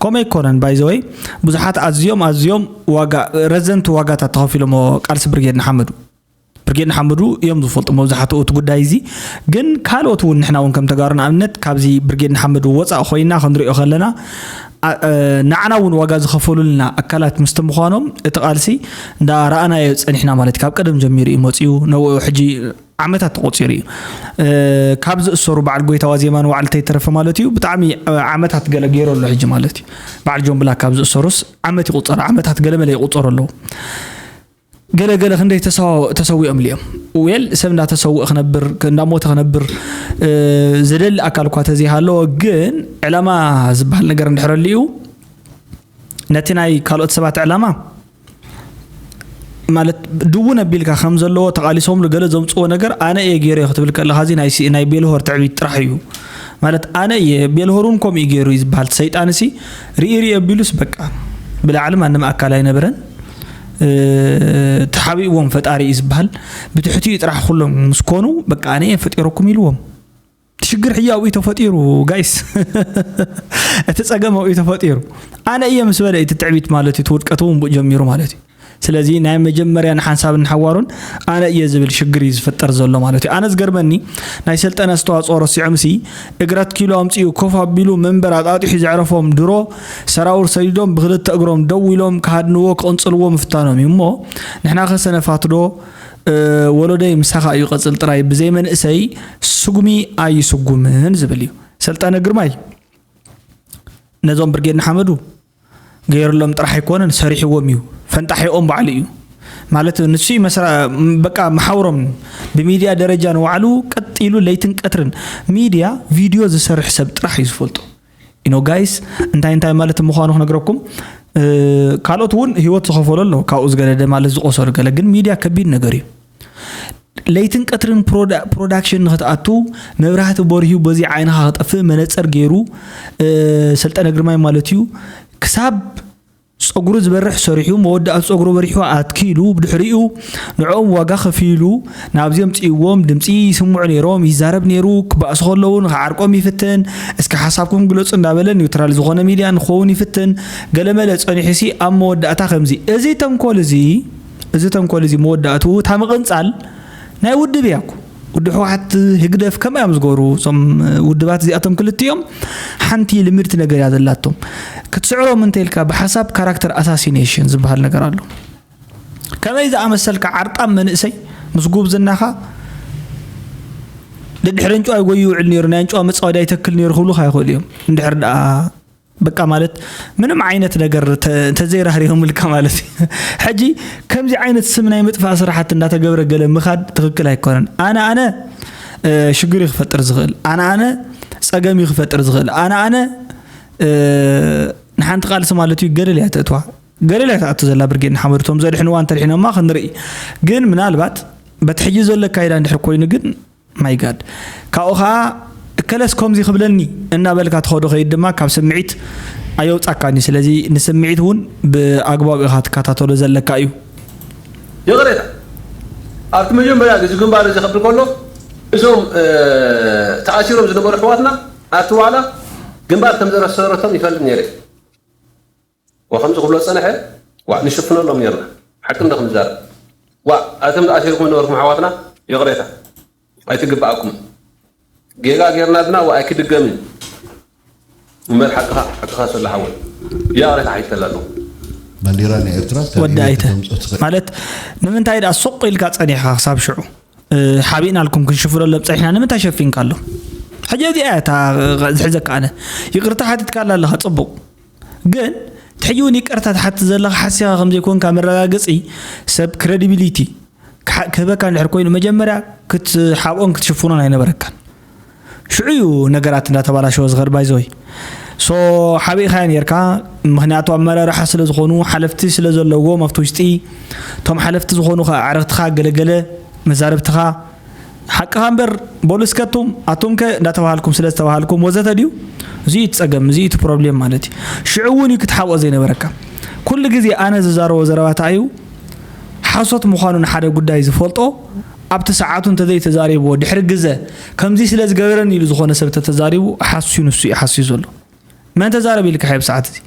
ከምኡ ኣይኮነን ባይዘወይ ብዙሓት ኣዝዮም ኣዝዮም ዋጋ ረዘንቲ ዋጋታት ተኸፊሎሞ ቃልሲ ብርጌድ ንሓመዱ። ብርጌድ ንሓመዱ እዮም ዝፈልጡ መብዛሕትኡ እቲ ጉዳይ እዚ ግን ካልኦት እውን ንሕና እውን ከም ተጋሩ ንኣብነት ካብዚ ብርጌድ ንሓመዱ ወፃእ ኮይና ክንሪኦ ከለና ንዓና እውን ዋጋ ዝኸፈሉልና ኣካላት ምስቲ ምዃኖም እቲ ቃልሲ እንዳረኣናዮ ፀኒሕና ማለት ካብ ቀደም ጀሚሩ እዩ መፅኡ ነብኡ ሕጂ ዓመታት ተቖፂሩ እዩ። ካብ ዝእሰሩ በዓል ጎይታ ዋዜማ ንባዕሉ ተይተረፈ ማለት እዩ ብጣዕሚ ዓመታት ገለ ገይሩ ኣሎ ሕጂ ማለት እዩ። በዓል ጆን ብላክ ካብ ዝእሰሩስ ዓመት ይቑፀር ዓመታት ገለ መለ ይቑፀሩ ኣለዉ። ገለ ገለ ክንደይ ተሰዊኦም ልዮም ዌል ሰብ እንዳተሰውእ ክነብር እንዳሞተ ክነብር ዝደሊ ኣካል እኳ ተዘይሃለዎ ግን ዕላማ ዝበሃል ነገር እንድሕረሉ እዩ ነቲ ናይ ካልኦት ሰባት ዕላማ ማለት ድውን ኣቢልካ ከም ዘለዎ ተቓሊሶምሉ ገለ ዘምፅዎ ነገር ኣነ እየ ገይረዮ ክትብል ከለኻ እዚ ናይ ቤልሆር ትዕቢት ጥራሕ እዩ ማለት ኣነ እየ ቤልሆር እውን ከምኡ እዩ ገይሩ እዩ ዝበሃል ሰይጣን ሲ ርኢ ርኢ ኣቢሉስ በቃ ብላዕሊ ማንም ኣካል ኣይነበረን ተሓቢእዎም ፈጣሪ እዩ ዝበሃል ብትሕቲኡ ጥራሕ ኩሎም ምስ ኮኑ በቃ ኣነ እየ ፈጢረኩም ኢልዎም ሽግር ሕያዊ ተፈጢሩ ጋይስ እቲ ጸገም ኣብኡ ተፈጢሩ ኣነ እየ ምስ በለ እቲ ትዕቢት ማለት እዩ ትውድቀት እውን ብኡ ጀሚሩ ማለት እዩ ስለዚ ናይ መጀመርያ ንሓንሳብ ንሓዋሩን ኣነ እየ ዝብል ሽግር እዩ ዝፍጠር ዘሎ ማለት እዩ። ኣነ ዝገርመኒ ናይ ሰልጠነ ኣስተዋፅኦ ረሲዖምሲ እግራት ኪሎ ኣምፅኡ ኮፍ ኣቢሉ መንበር ኣጣጢሑ ዘዕረፎም ድሮ ሰራውር ሰዲዶም ብክልተ እግሮም ደው ኢሎም ክሃድንዎ ክቕንፅልዎ ምፍታኖም እዩ እሞ ንሕና ከሰነፋት ዶ ወሎደይ ምሳኻ እዩ ቀፅል ጥራይ ብዘይ መንእሰይ ስጉሚ ኣይስጉምን ዝብል እዩ ሰልጠነ ግርማይ ነዞም ብርጌድ ንሓመዱ ገይርሎም ጥራሕ ኣይኮነን ሰሪሕዎም እዩ ፈንጣሒኦም ባዕሉ እዩ ማለት ንሱ በቃ መሓውሮም ብሚድያ ደረጃ ንባዕሉ ቀጥ ኢሉ ለይትን ቀትርን ሚድያ ቪድዮ ዝሰርሕ ሰብ ጥራሕ እዩ ዝፈልጦ you know guys እንታይ እንታይ ማለት ምዃኑ ክነግረኩም ካልኦት እውን ህይወት ዝኸፈሉ ኣለዉ ካብኡ ዝገደደ ማለት ዝቆሰሉ ገለ ግን ሚድያ ከቢድ ነገር እዩ ለይትን ቀትርን ፕሮዳክሽን ንክትኣቱ መብራህቲ በሪሁ በዚ ዓይንኻ ክጠፍእ መነፀር ገይሩ ሰልጠነ ግርማይ ማለት እዩ ክሳብ ፀጉሩ ዝበርሕ ሰሪሑ መወዳእቱ ፀጉሩ በሪሑ ኣትኪሉ ብድሕሪኡ ንዕኦም ዋጋ ከፊሉ ናብዚ ኣምፅእዎም ድምፂ ይስምዑ ነይሮም ይዛረብ ነይሩ ክባእሱ ከለዉ ንክዓርቆም ይፍትን እስኪ ሓሳብኩም ግለፁ እንዳበለ ኒውትራል ዝኾነ ሚድያ ንክኸውን ይፍትን ገለመለ ፀኒሑሲ ኣብ መወዳእታ ከምዚ እዚ ተንኮል እዚ እዚ ተንኮል እዚ መወዳእትኡ እታ ምቕንፃል ናይ ውድብ እያ እኮ ወዲ ህወሓት ህግደፍ ከምኣ እዮም ዝገብሩ እዞም ውድባት እዚኣቶም ክልቲኦም ሓንቲ ልምድቲ ነገር እያ ዘላቶም ክትስዕሮም እንተ ኢልካ ብሓሳብ ካራክተር ኣሳሲኔሽን ዝበሃል ነገር ኣሎ ከመይ ዝኣመሰልካ ዓርጣም መንእሰይ ምስ ጉብዝናኻ ደድሕሪ እንጭዋ ይጎዩ ይውዕል ነይሩ ናይ እንጭዋ መፃወዲ ኣይተክል ነይሩ ክብሉካ ይኽእሉ እዮም እንድሕር ደኣ በቃ ማለት ምንም ዓይነት ነገር ተዘይራህሪሆምልካ ማለት እዩ። ሕጂ ከምዚ ዓይነት ስም ናይ ምጥፋእ ስራሕቲ እንዳተገብረ ገለ ምኻድ ትኽክል ኣይኮነን። ኣነ ኣነ ሽግር እዩ ክፈጥር ዝኽእል፣ ኣነ ኣነ ፀገም እዩ ክፈጥር ዝኽእል፣ ኣነ ኣነ ንሓንቲ ቃልሲ ማለት እዩ ገደል እያ ተእትዋ። ገደል እያ ተኣቱ ዘላ ብርጌድ ንሓመዱ እቶም ዘድሕንዋ እንተድሒኖማ ክንርኢ። ግን ምናልባት በቲ ሕጂ ዘሎ ኣካይዳ እንድሕር ኮይኑ ግን my God ካብኡ ኸዓ እከለስ ከምዚ ክብለኒ እናበልካ ትኸዶ ኸይድ ድማ ካብ ስምዒት ኣየውፃካን እዩ ስለዚ ንስምዒት እውን ብኣግባቡ ኢኻ ትከታተሎ ዘለካ እዩ ይቕሬታ ኣብቲ መጀመርያ እዚ ግንባር እዚ ከብል ከሎ እዞም ተኣሲሮም ዝነበሩ ኣሕዋትና ኣብቲ ዋዕላ ግንባር ከም ዘረሰረቶም ይፈልጥ ነይረ ወከምዚ ክብሎ ዝጸንሐ ዋእ ንሽፍነሎም ኔርና ሓቂ እንዶ ክንዛረብ ዋእ ኣቶም ዝኣሲርኩም ዝነበርኩም ኣሕዋትና ይቕሬታ ኣይትግብኣኩምን ጌጋ ጌርና ድና ዋእ ኣይክድገምን እምበር ሓቅኻ ሓቅኻ ሰሎ ሓወይ ይቕሬታ ሓይተላ ኣለኹ ባንዴራ ናይ ኤርትራ ወዲ ኣይተ ማለት ንምንታይ ደኣ ሱቕ ኢልካ ጸኒሕካ ክሳብ ሽዑ ሓቢእናልኩም ክንሽፍነሎም ጸኒሕና ንምንታይ ሸፊንካሎም? ሕጂ እዚኣ እያ እታ ዝሕዘካ ኣነ። ይቕርታ ሓቲትካላ ኣለኻ ጽቡቕ። ግን እቲ ሕጂ እውን ይቅርታ ትሓትት ዘለኻ ሓሲኻ ከም ዘይኮንካ መረጋገጺ ሰብ credibility ክሃ- ክህበካ እንድሕር ኮይኑ መጀመርያ ክትሓብኦን ክትሽፍኖን ኣይነበረካን። ሽዑ እዩ ነገራት እንዳተባላሸወ ዝኸድ ባይዘወይ ሶ ሓቢእኻዮ ነርካ ምክንያቱ ኣመራርሓ ስለ ዝኾኑ ሓለፍቲ ስለ ዘለዎም ኣብቲ ውሽጢ እቶም ሓለፍቲ ዝኾኑ ከዓ ኣዕርክትኻ ገለገለ መዛርብትኻ ሓቅኻ እምበር በሉ እስከ ኣቱም ኣቱምከ እንዳተባሃልኩም ስለ ዝተባሃልኩም ወዘተ ድዩ እዚ እቲ ፀገም እዚ እቲ ፕሮብሌም ማለት እዩ ሽዑ እውን እዩ ክትሓብኦ ዘይነበረካ ኩሉ ግዜ ኣነ ዝዛረቦ ዘረባታ እዩ ሓሶት ምዃኑ ንሓደ ጉዳይ ዝፈልጦ ኣብቲ ሰዓቱ እንተዘይተዛሪብዎ ድሕሪ ግዘ ከምዚ ስለ ዝገበረኒ ኢሉ ዝኾነ ሰብ ተተዛሪቡ ሓስዩ ንሱ እዩ ሓስዩ ዘሎ መን ተዛረብ ኢልካ ሕብ ሰዓት እዚ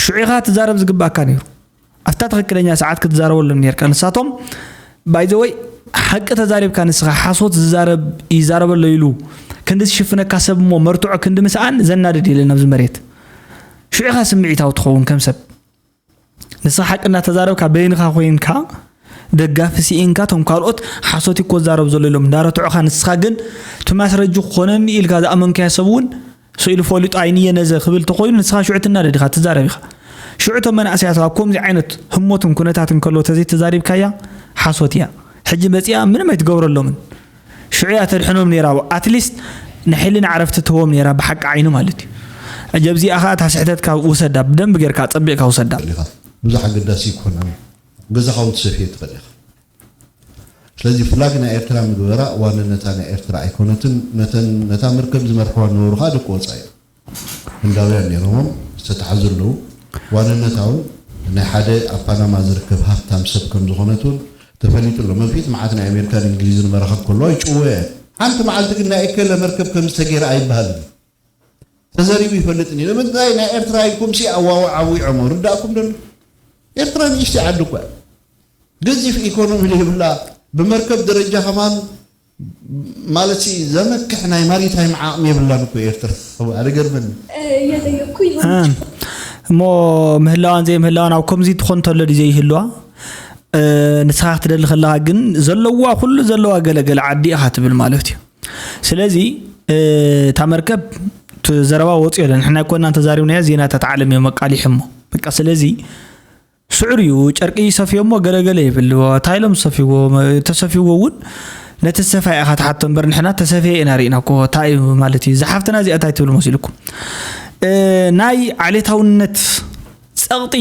ሽዑ ኢኻ ትዛረብ ዝግባእካ ነይሩ ኣብታ ትኽክለኛ ሰዓት ክትዛረበሎም ነርካ ንሳቶም ባይዘወይ ሓቂ ተዛሪብካ ንስኻ ሓሶት ዝዛረብ ይዛረበሎ ኢሉ ክንዲ ዝሽፍነካ ሰብ እሞ መርትዖ ክንዲ ምስኣን ዘናድድ የለን ኣብዚ መሬት ሽዑ ኢኻ ስምዒታዊ ትኸውን ከም ሰብ ንስኻ ሓቂ እናተዛረብካ በይንኻ ኮይንካ ደጋፊ ስኢንካ እቶም ካልኦት ሓሶት እኮ ዝዛረብ ዘሎ ኢሎም እንዳረትዑኻ ንስኻ ግን እቲ ማስረጂ ክኾነኒ ኢልካ ዝኣመንካዮ ሰብ እውን ስኢሉ ፈሊጡ ኣይንየ ነዘ ክብል ተኾይኑ ንስኻ ሽዑ ትናደድ ኢኻ ትዛረብ ኢኻ ሽዑ እቶም መናእሰያት ኣብ ከምዚ ዓይነት ህሞትን ኩነታትን ከሎ ተዘይተዛሪብካያ ሓሶት እያ ሕጂ መፂኣ ምንም ኣይትገብረሎምን ሽዑ እያ ተድሕኖም ነይራ ኣትሊስት ናይ ሕልና ዕረፍቲ ትህቦም ነይራ ብሓቂ ዓይኒ ማለት እዩ ሕጂ ኣብዚኣ ኸዓ እታ ስሕተትካ ውሰዳ ብደንቢ ጌርካ ኣፀቢቕካ ውሰዳ ብዙሕ ኣገዳሲ ይኮን ገዛኻ እውን ትሰፍየ ትኽእል ኢኻ ስለዚ ፍላግ ናይ ኤርትራ ምግበራ ዋንነታ ናይ ኤርትራ ኣይኮነትን ነተን ነታ መርከብ ዝመርሕዋ ዝነበሩ ከዓ ደቂ ወፃኢ እዮም ህንዳውያን ነይሮሞም ዝተታሓዙ ኣለዉ ዋንነታ እውን ናይ ሓደ ኣብ ፓናማ ዝርከብ ሃፍታም ሰብ ከም ዝኾነት እውን ተፈሊጡ ኣሎ መፍሒት መዓት ናይ ኣሜሪካን እንግሊዝን መራኸብ ከለዋ ይጭወ እየ ሓንቲ መዓልቲ ግን ናይ እከለ መርከብ ከም ዝተገይረ ኣይበሃልን ተዘሪቡ ይፈልጥን እዩ ንምንታይ ናይ ኤርትራ ኢልኩም ሲ ኣዋውዓዊዖሞ ርዳእኩም ደሎ ኤርትራ ንእሽተይ ዓዲ እኳ፣ ገዚፍ ኢኮኖሚ ዘይብላ፣ ብመርከብ ደረጃ ከማን፣ ማለት ሲ፣ ዘመክሕ ናይ ማሪታይም ዓቕሚ የብላን እኮ ኤርትራ። ኣነ ገርመኒ። እየጠየቅኩ ይሆን እሞ ምህላዋን ዘይምህላዋን ኣብ ከምዚ ትኾን ተሎ ድዩ ዘይህልዋ? ንስኻ ክትደሊ ከለኻ ግን ዘለዋ፣ ኩሉ ዘለዋ ገለገለ ዓዲ ኢኻ ትብል ማለት እዩ። ስለዚ እታ መርከብ፣ እቲ ዘረባ ወፂኦ ኣሎ። ንሕና ኣይኮናን ተዛሪብናዮ፣ ዜናታት ዓለም እዮም ኣቃሊሖሞ። በቃ ስለዚ ስዑር እዩ። ጨርቂ ሰፍዮሞ ገለገለ ይብል። እንታይ ኢሎም ዝሰፍይዎ? ተሰፍይዎ እውን ነቲ ዝሰፍያ ኢኻ ትሓቶ እምበር፣ ንሕና ተሰፍየ ኢና ርኢና እኮ። እንታይ እዩ ማለት እዩ? እዛ ሓፍትና እዚኣ እንታይ ትብል መሲልኩም? ናይ ዓሌታውነት ፀቕጢ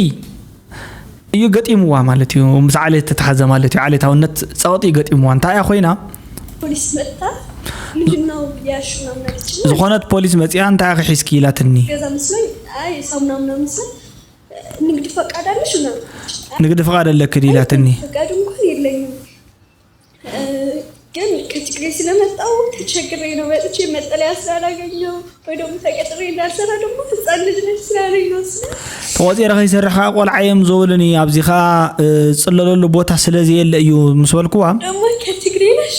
እዩ ገጢምዋ ማለት እዩ። ምስ ዓሌት ተተሓዘ ማለት እዩ። ዓሌታውነት ፀቕጢ እዩ ገጢምዋ። እንታይ እያ ኮይና? ፖሊስ መጥታ ምንድን ነው ያልሽው ምናምን አለችኝ። ዝኾነት ፖሊስ መፂኣ እንታይ ኢኺ ሒዝኪ ኢላትኒ። ገዛ መስሎኝ፣ አይ ሳሙና ምናምን ስል ንግድ ፈቃድ አለሽ ምናምን አለች። ንግድ ፍቃድ ኣለኪ ድዩ ኢላትኒ። ፈቃድ እንኳን የለኝም፣ ግን ከትግራይ ስለመጣሁ ተቸግሬ ነው መጥቼ፣ መጠለያ ስላላገኘሁ ወይ ደግሞ ተቀጥሬ እንዳልሰራ ደግሞ ህፃን ልጅ ነች ስላለኝ ነው። ስለ ተቆፂረ ከይሰርሕ ከዓ ቆልዓ እዮም ዘውልኒ፣ ኣብዚ ከዓ ዝፅለለሉ ቦታ ስለዘየለ እዩ ምስ በልኩዋ። ደግሞ ከትግሬ ነሽ?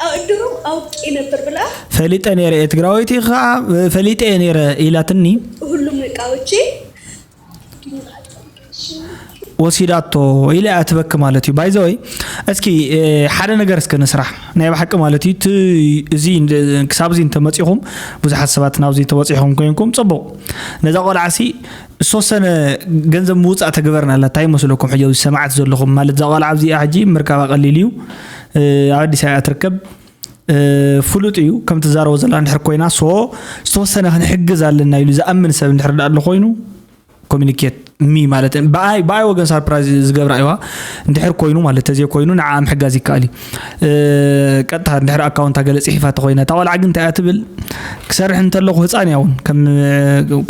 አዎ፣ ድሮ አውቄ ነበር ብላ ፈሊጠ ነይረ እየ ትግራወይቲ ከዓ ፈሊጠ እየ ነይረ ኢላትኒ። ሁሉም እቃዎቼ ወሲዳቶ ኢለ እያ ትበኪ ማለት እዩ። ባይዘወይ እስኪ ሓደ ነገር እስከ ንስራሕ ናይ ብሓቂ ማለት እዩ። እቲ እዚ ክሳብ እዚ እንተመፂኹም፣ ብዙሓት ሰባት ናብዚ እንተበፂኹም ኮይንኩም ፅቡቕ። ነዛ ቆልዓ ሲ ዝተወሰነ ገንዘብ ምውፃእ ተግበርና ኣላ። እንታይ ይመስለኩም? ሕጂ ኣብዚ ሰማዕቲ ዘለኹም ማለት እዛ ቆልዓ ኣብዚኣ ሕጂ ምርካባ ቀሊል እዩ። ኣብ ኣዲስ ኣበባ ትርከብ። ፍሉጥ እዩ ከም ትዛረቦ ዘላ እንድሕር ኮይና፣ ሶ ዝተወሰነ ክንሕግዝ ኣለና ኢሉ ዝኣምን ሰብ እንድሕር ደኣ ኣሎ ኮይኑ ኮሚኒኬት ሚ ማለት ብኣይ ብኣይ ወገን ሳርፕራይዝ ዝገብራ እዋ እንድሕር ኮይኑ ማለት ተዘይ ኮይኑ ንዓ ምሕጋዝ ይከኣል እዩ። ቀጥታ እንድሕር ኣካውንታ ገለ ፅሒፋ ተኮይና እታ ቆልዓ ግን እንታይ እያ ትብል? ክሰርሕ እንተለኹ ህፃን እያ እውን ከም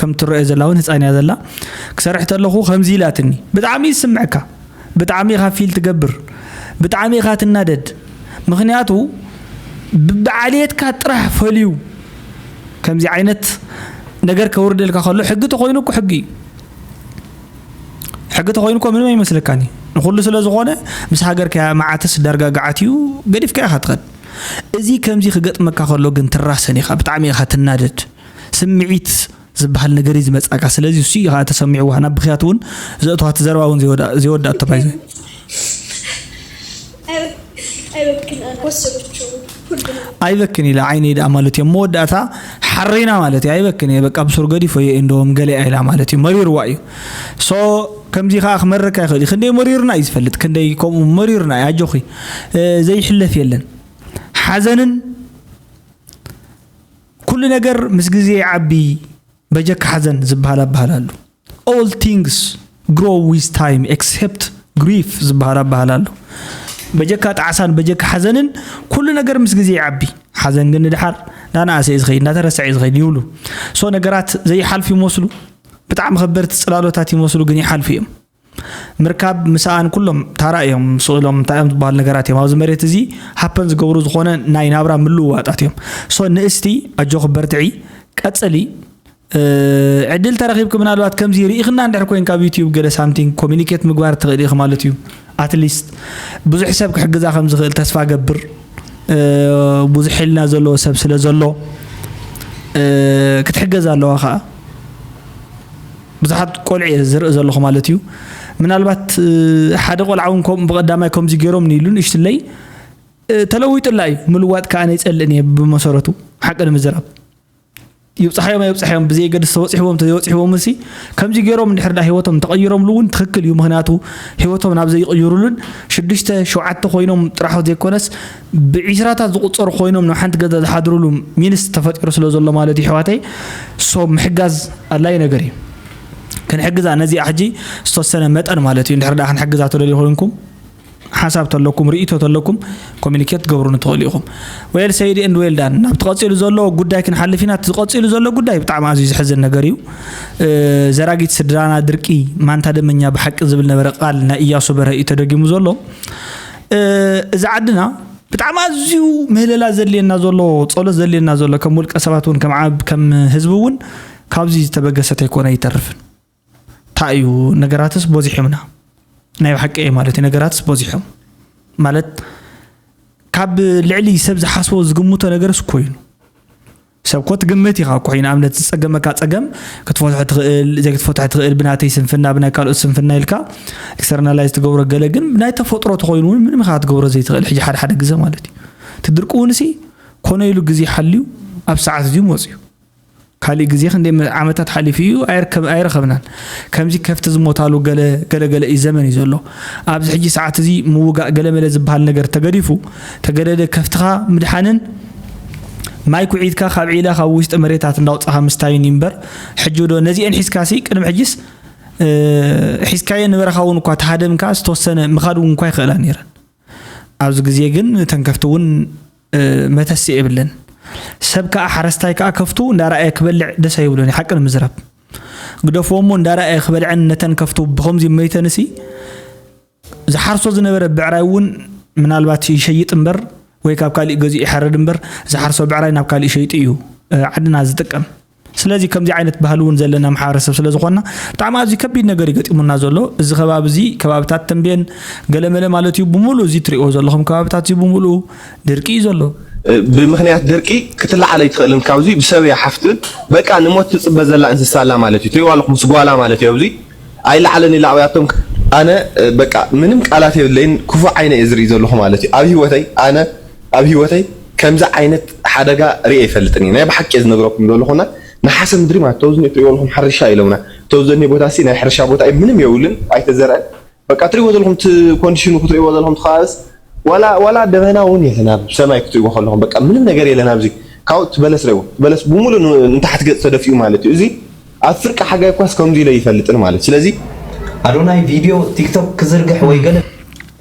ከም ትረአ ዘላ እውን ህፃን እያ ዘላ። ክሰርሕ ተለኹ ከምዚ ኢላትኒ። ብጣዕሚ ይስምዕካ፣ ብጣዕሚ ኢኻ ፊል ትገብር፣ ብጣዕሚ ኢኻ ትናደድ። ምክንያቱ ብዓልየትካ ጥራሕ ፈልዩ ከምዚ ዓይነት ነገር ከውርደልካ ከሎ ሕጊ ተኮይኑ እኮ ሕጊ እዩ። ሕጊ ተኮይኑ እኮ ምንም ኣይመስለካን እዩ። ንኩሉ ስለ ዝኾነ ምስ ሃገርካያ መዓትስ ዳርጋ ገዓት እዩ፣ ገዲፍካ ኢኻ ትኸድ። እዚ ከምዚ ክገጥመካ ከሎ ግን ትራሰን ኢኻ፣ ብጣዕሚ ኢኻ ትናደድ። ስምዒት ዝበሃል ነገር እዩ ዝመጻካ። ስለዚ እሱ እዩ ከዓ ተሰሚዕዋ ናብ ብኽያት እውን ዘእተዋ፣ እቲ ዘረባ እውን ዘይወዳ- ዘይወዳእ ተባሂሉ አይበክን አልወሰደችው ሁሉንም ኣይበክን ኢላ ዓይነይ ደኣ ማለት እዮም መወዳእታ ሓሬና ማለት እዩ። ኣይበክን እየ በቃ ብሱር ገዲፎ እየ እንደውም ገለ ኢላ ማለት እዩ። መሪርዋ እዩ። ሶ ከምዚ ከዓ ክመረካ ይኽእል እዩ። ክንደይ መሪርና እዩ ዝፈልጥ፣ ክንደይ ከምኡ መሪርና እዩ። ኣጆኺ፣ እ፣ ዘይሕለፍ የለን። ሓዘንን ኩሉ ነገር ምስ ግዜ ይዓቢ። በጀካ ሓዘን ዝበሃል ኣበሃል ኣሎ። All things grow with time except grief ዝበሃል ኣበሃል ኣሎ። በጀካ ጣዕሳን በጀካ ሓዘንን ኩሉ ነገር ምስ ግዜ ይዓቢ። ሓዘን ግን ንድሓር እንዳነኣሰ እዩ ዝኸይድ፣ እንዳተረስዐ እዩ ዝኸይድ ይብሉ። ሶ ነገራት ዘይሓልፉ ይመስሉ፣ ብጣዕሚ ከበድቲ ፅላሎታት ይመስሉ ግን ይሓልፉ እዮም። ምርካብ ምስኣን ኩሎም ታራ እዮም፣ ስእሎም እንታይ እዮም ዝበሃሉ ነገራት እዮም። ኣብዚ መሬት እዚ ሃፐን ዝገብሩ ዝኾነ ናይ ናብራ ምልውዋጣት እዮም። ሶ ንእስቲ ኣጆኺ በርትዒ፣ ቀፅሊ። እ፣ ዕድል ተረኺብኪ ምናልባት ከምዚ ርኢኽና እንድሕር ኮይንካ ኣብ ዩትዩብ ገለ ሳምቲንግ ኮሚኒኬት ምግባር ትኽእሊ ኢኺ ማለት እዩ። ኣትሊስት ብዙሕ ሰብ ክሕግዛ ከም ዝኽእል ተስፋ ገብር። እ፣ ብዙሕ ሕልና ዘለዎ ሰብ ስለ ዘሎ፣ እ፣ ክትሕገዝ ኣለዋ ከዓ። ብዙሓት ቆልዑ እየ ዝርኢ ዘለኹ ማለት እዩ። ምናልባት እ፣ ሓደ ቆልዓ እውን ከም ብቐዳማይ ከምዚ ገይሮም ንኢሉ ንእሽትለይ እ፣ ተለዊጡላ እዩ። ምልዋጥ ከዓ ኣነ ይፀልእን እየ ብመሰረቱ ሓቂ ንምዝራብ። ይብፅሓዮም ኣይብፅሓዮም ብዘየገድስ ተበፂሕዎም ተዘይበፂሕዎም እሲ ከምዚ ገይሮም እንድሕር ዳ ህይወቶም እንተቐይሮምሉ እውን ትኽክል እዩ። ምክንያቱ ህይወቶም ናብ ዘይቕይሩሉን ሽዱሽተ ሸውዓተ ኮይኖም ጥራሖት ዘይኮነስ ብዒስራታት ዝቁፀሩ ኮይኖም ናብ ሓንቲ ገዛ ዝሓድሩሉ ሚንስ ተፈጢሩ ስለ ዘሎ ማለት እዩ። ኣሕዋተይ ሶ ምሕጋዝ ኣድላይ ነገር እዩ። ክንሕግዛ ነዚኣ ሕጂ ዝተወሰነ መጠን ማለት እዩ። እንድሕር ዳ ክንሕግዛ ተደልዩ ኮይንኩም ሓሳብ ተለኩም ርእይቶ ተለኩም ኮሚኒኬት ትገብሩኒ ትኽእሉ ኢኹም። Well said and well done። ናብ ትቐፂሉ ዘሎ ጉዳይ ክንሓልፍ ኢና። እቲ ዝቐፂሉ ዘሎ ጉዳይ ብጣዕሚ ኣዝዩ ዘሕዝን ነገር እዩ። እ፣ ዘራጊት ስድራና ድርቂ ማንታ ደመኛ ብሓቂ ዝብል ነበረ ቃል ናይ እያሱ በርሀ እዩ ተደጊሙ ዘሎ። እ፣ እዚ ዓድና ብጣዕሚ ኣዝዩ ምህለላ ዘድልየና ዘሎ፣ ጸሎት ዘድልየና ዘሎ፣ ከም ውልቀ ሰባት እውን ከም ዓብ ከም ህዝቢ እውን ካብዚ ዝተበገሰ ተይኮነ ኣይተርፍን። እንታይ እዩ? ነገራትስ በዚሖምና። ናይ ብሓቂ እየ ማለት እዩ። ነገራትስ በዚሖም ማለት ካብ ልዕሊ ሰብ ዝሓስቦ ዝግምቶ ነገርስ ኮይኑ ሰብ ኮ ትግምት ኢኻ እኮ። ንኣብነት ዝጸገመካ ጸገም ክትፈትሖ ትኽእል፣ ዘይክትፈትሖ ትኽእል፣ ብናተይ ስንፍና፣ ብናይ ካልኦት ስንፍና ኢልካ ኤክስተርናላይዝ ትገብሮ። ገለ ግን ብናይ ተፈጥሮ ተኾይኑ እውን ምንም ኢኻ ክትገብሮ ዘይትኽእል። ሕጂ ሓደ ሓደ ግዜ ማለት እዩ እቲ ድርቂ እውን ሲ ኮነ ኢሉ ግዜ ሓልዩ ኣብ ሰዓት እዚኡ መፅዩ። ካሊእ ግዜ ክንደይ መ- ዓመታት ሓሊፉ እዩ ኣይርከብ ኣይረኸብናን። ከምዚ ከፍቲ ዝሞታሉ ገለ ገለ ገለ እዩ ዘመን እዩ ዘሎ። ኣብዚ ሕጂ ሰዓት እዚ ምውጋእ ገለመለ ዝበሃል ነገር ተገዲፉ ተገደደ ከፍትኻ ምድሓንን ማይ ኩዒትካ ካብ ዒላ ካብ ውሽጢ መሬታት እንዳውፃኻ ምስታይን እዩ እምበር ሕጂ ዶ ነዚአን ሒዝካ ሲ ቅድሚ ሕጂስ እ፣ ሒዝካየን ንበረኻ እውን እኳ ተሃደምካ ዝተወሰነ ምኻድ እውን እኳ ይኽእላ ነይረን። ኣብዚ ግዜ ግን እተን ከፍቲ እውን እ፣ መተሲ የብለን። ሰብ ከዓ ሓረስታይ ከዓ ከፍቱ እንዳረኣየ ክበልዕ ደስ ኣይብሎን እዩ ሓቂ ንምዝራብ። ግደፍዎ እሞ እንዳረኣየ ክበልዐን ነተን ከፍቱ ብኸምዚ መይተንሲ ዝሓርሶ ዝነበረ ብዕራይ እውን ምናልባት ይሸይጥ እምበር ወይ ካብ ካሊእ ገዚኡ ይሓርድ እምበር ዝሓርሶ ብዕራይ ናብ ካሊእ ሸይጡ እዩ እ፣ ዓድና ዝጥቀም። ስለዚ ከምዚ ዓይነት ባህሊ እውን ዘለና ማሕበረሰብ ስለ ዝኾንና ብጣዕሚ ኣብዚ ከቢድ ነገር እዩ ገጢሙና ዘሎ። እዚ ከባቢ እዚ ከባብታት ተንቤን ገለመለ ማለት እዩ ብምሉእ እዚ ትሪእዎ ዘለኹም ከባብታት እዚ ብምሉእ ድርቂ እዩ ዘሎ። እ፣ ብምኽንያት ድርቂ ክትለዓል ኣይትኽእልን። ካብዚ ብሰብ እያ ሓፍትን በቃ ንሞት ትፅበ ዘላ እንስሳ ኣላ ማለት እዩ። ትሪእዋ ኣለኹም ስጓላ ማለት እዩ። ኣብዚ ኣይለዓለን ኢላ ኣውያቶም ኣነ እ፣ በቃ ምንም ቃላት የብለይን። ክፉእ ዓይነ እየ ዝርኢ ዘለኹ ማለት እዩ። ኣብ ህይወተይ ኣነ ኣብ ህይወተይ ከምዚ ዓይነት ሓደጋ ርእ ኣይፈልጥን እየ። ናይ ብሓቂ እየ ዝነግረኩም ዘለኹና። ነሓሰ ምድሪ ማለት ተውዝኒ ትሪእዎ ኣለኹም ሓርሻ ኢሎምና። ተውዘኒ ቦታ ሲ ናይ ሕርሻ ቦታ እዩ ምንም የብሉን ኣይተዘርአን። በቃ ትሪእዎ ዘለኹም እቲ ኮንዲሽኑ ክትሪእዎ ዘለኹም ትኻስ ዋላ ዋላ ደበና እውን የለን ኣብ ሰማይ ክትሪእዎ ከለኹም በቃ ምንም ነገር የለን ኣብዚ። ካብኡ ትበለስ ሪእዎ ትበለስ ብምሉእ ን- ንታሕቲ ገፅ ተደፊኡ ማለት እዩ። እዚ ኣብ ፍርቂ ሓጋይ እኳስ ከምዚ ኢለ ይፈልጥን ማለት ስለዚ ኣዶናይ ቪድዮ ቲክቶክ ክዝርግሕ ወይ ገለ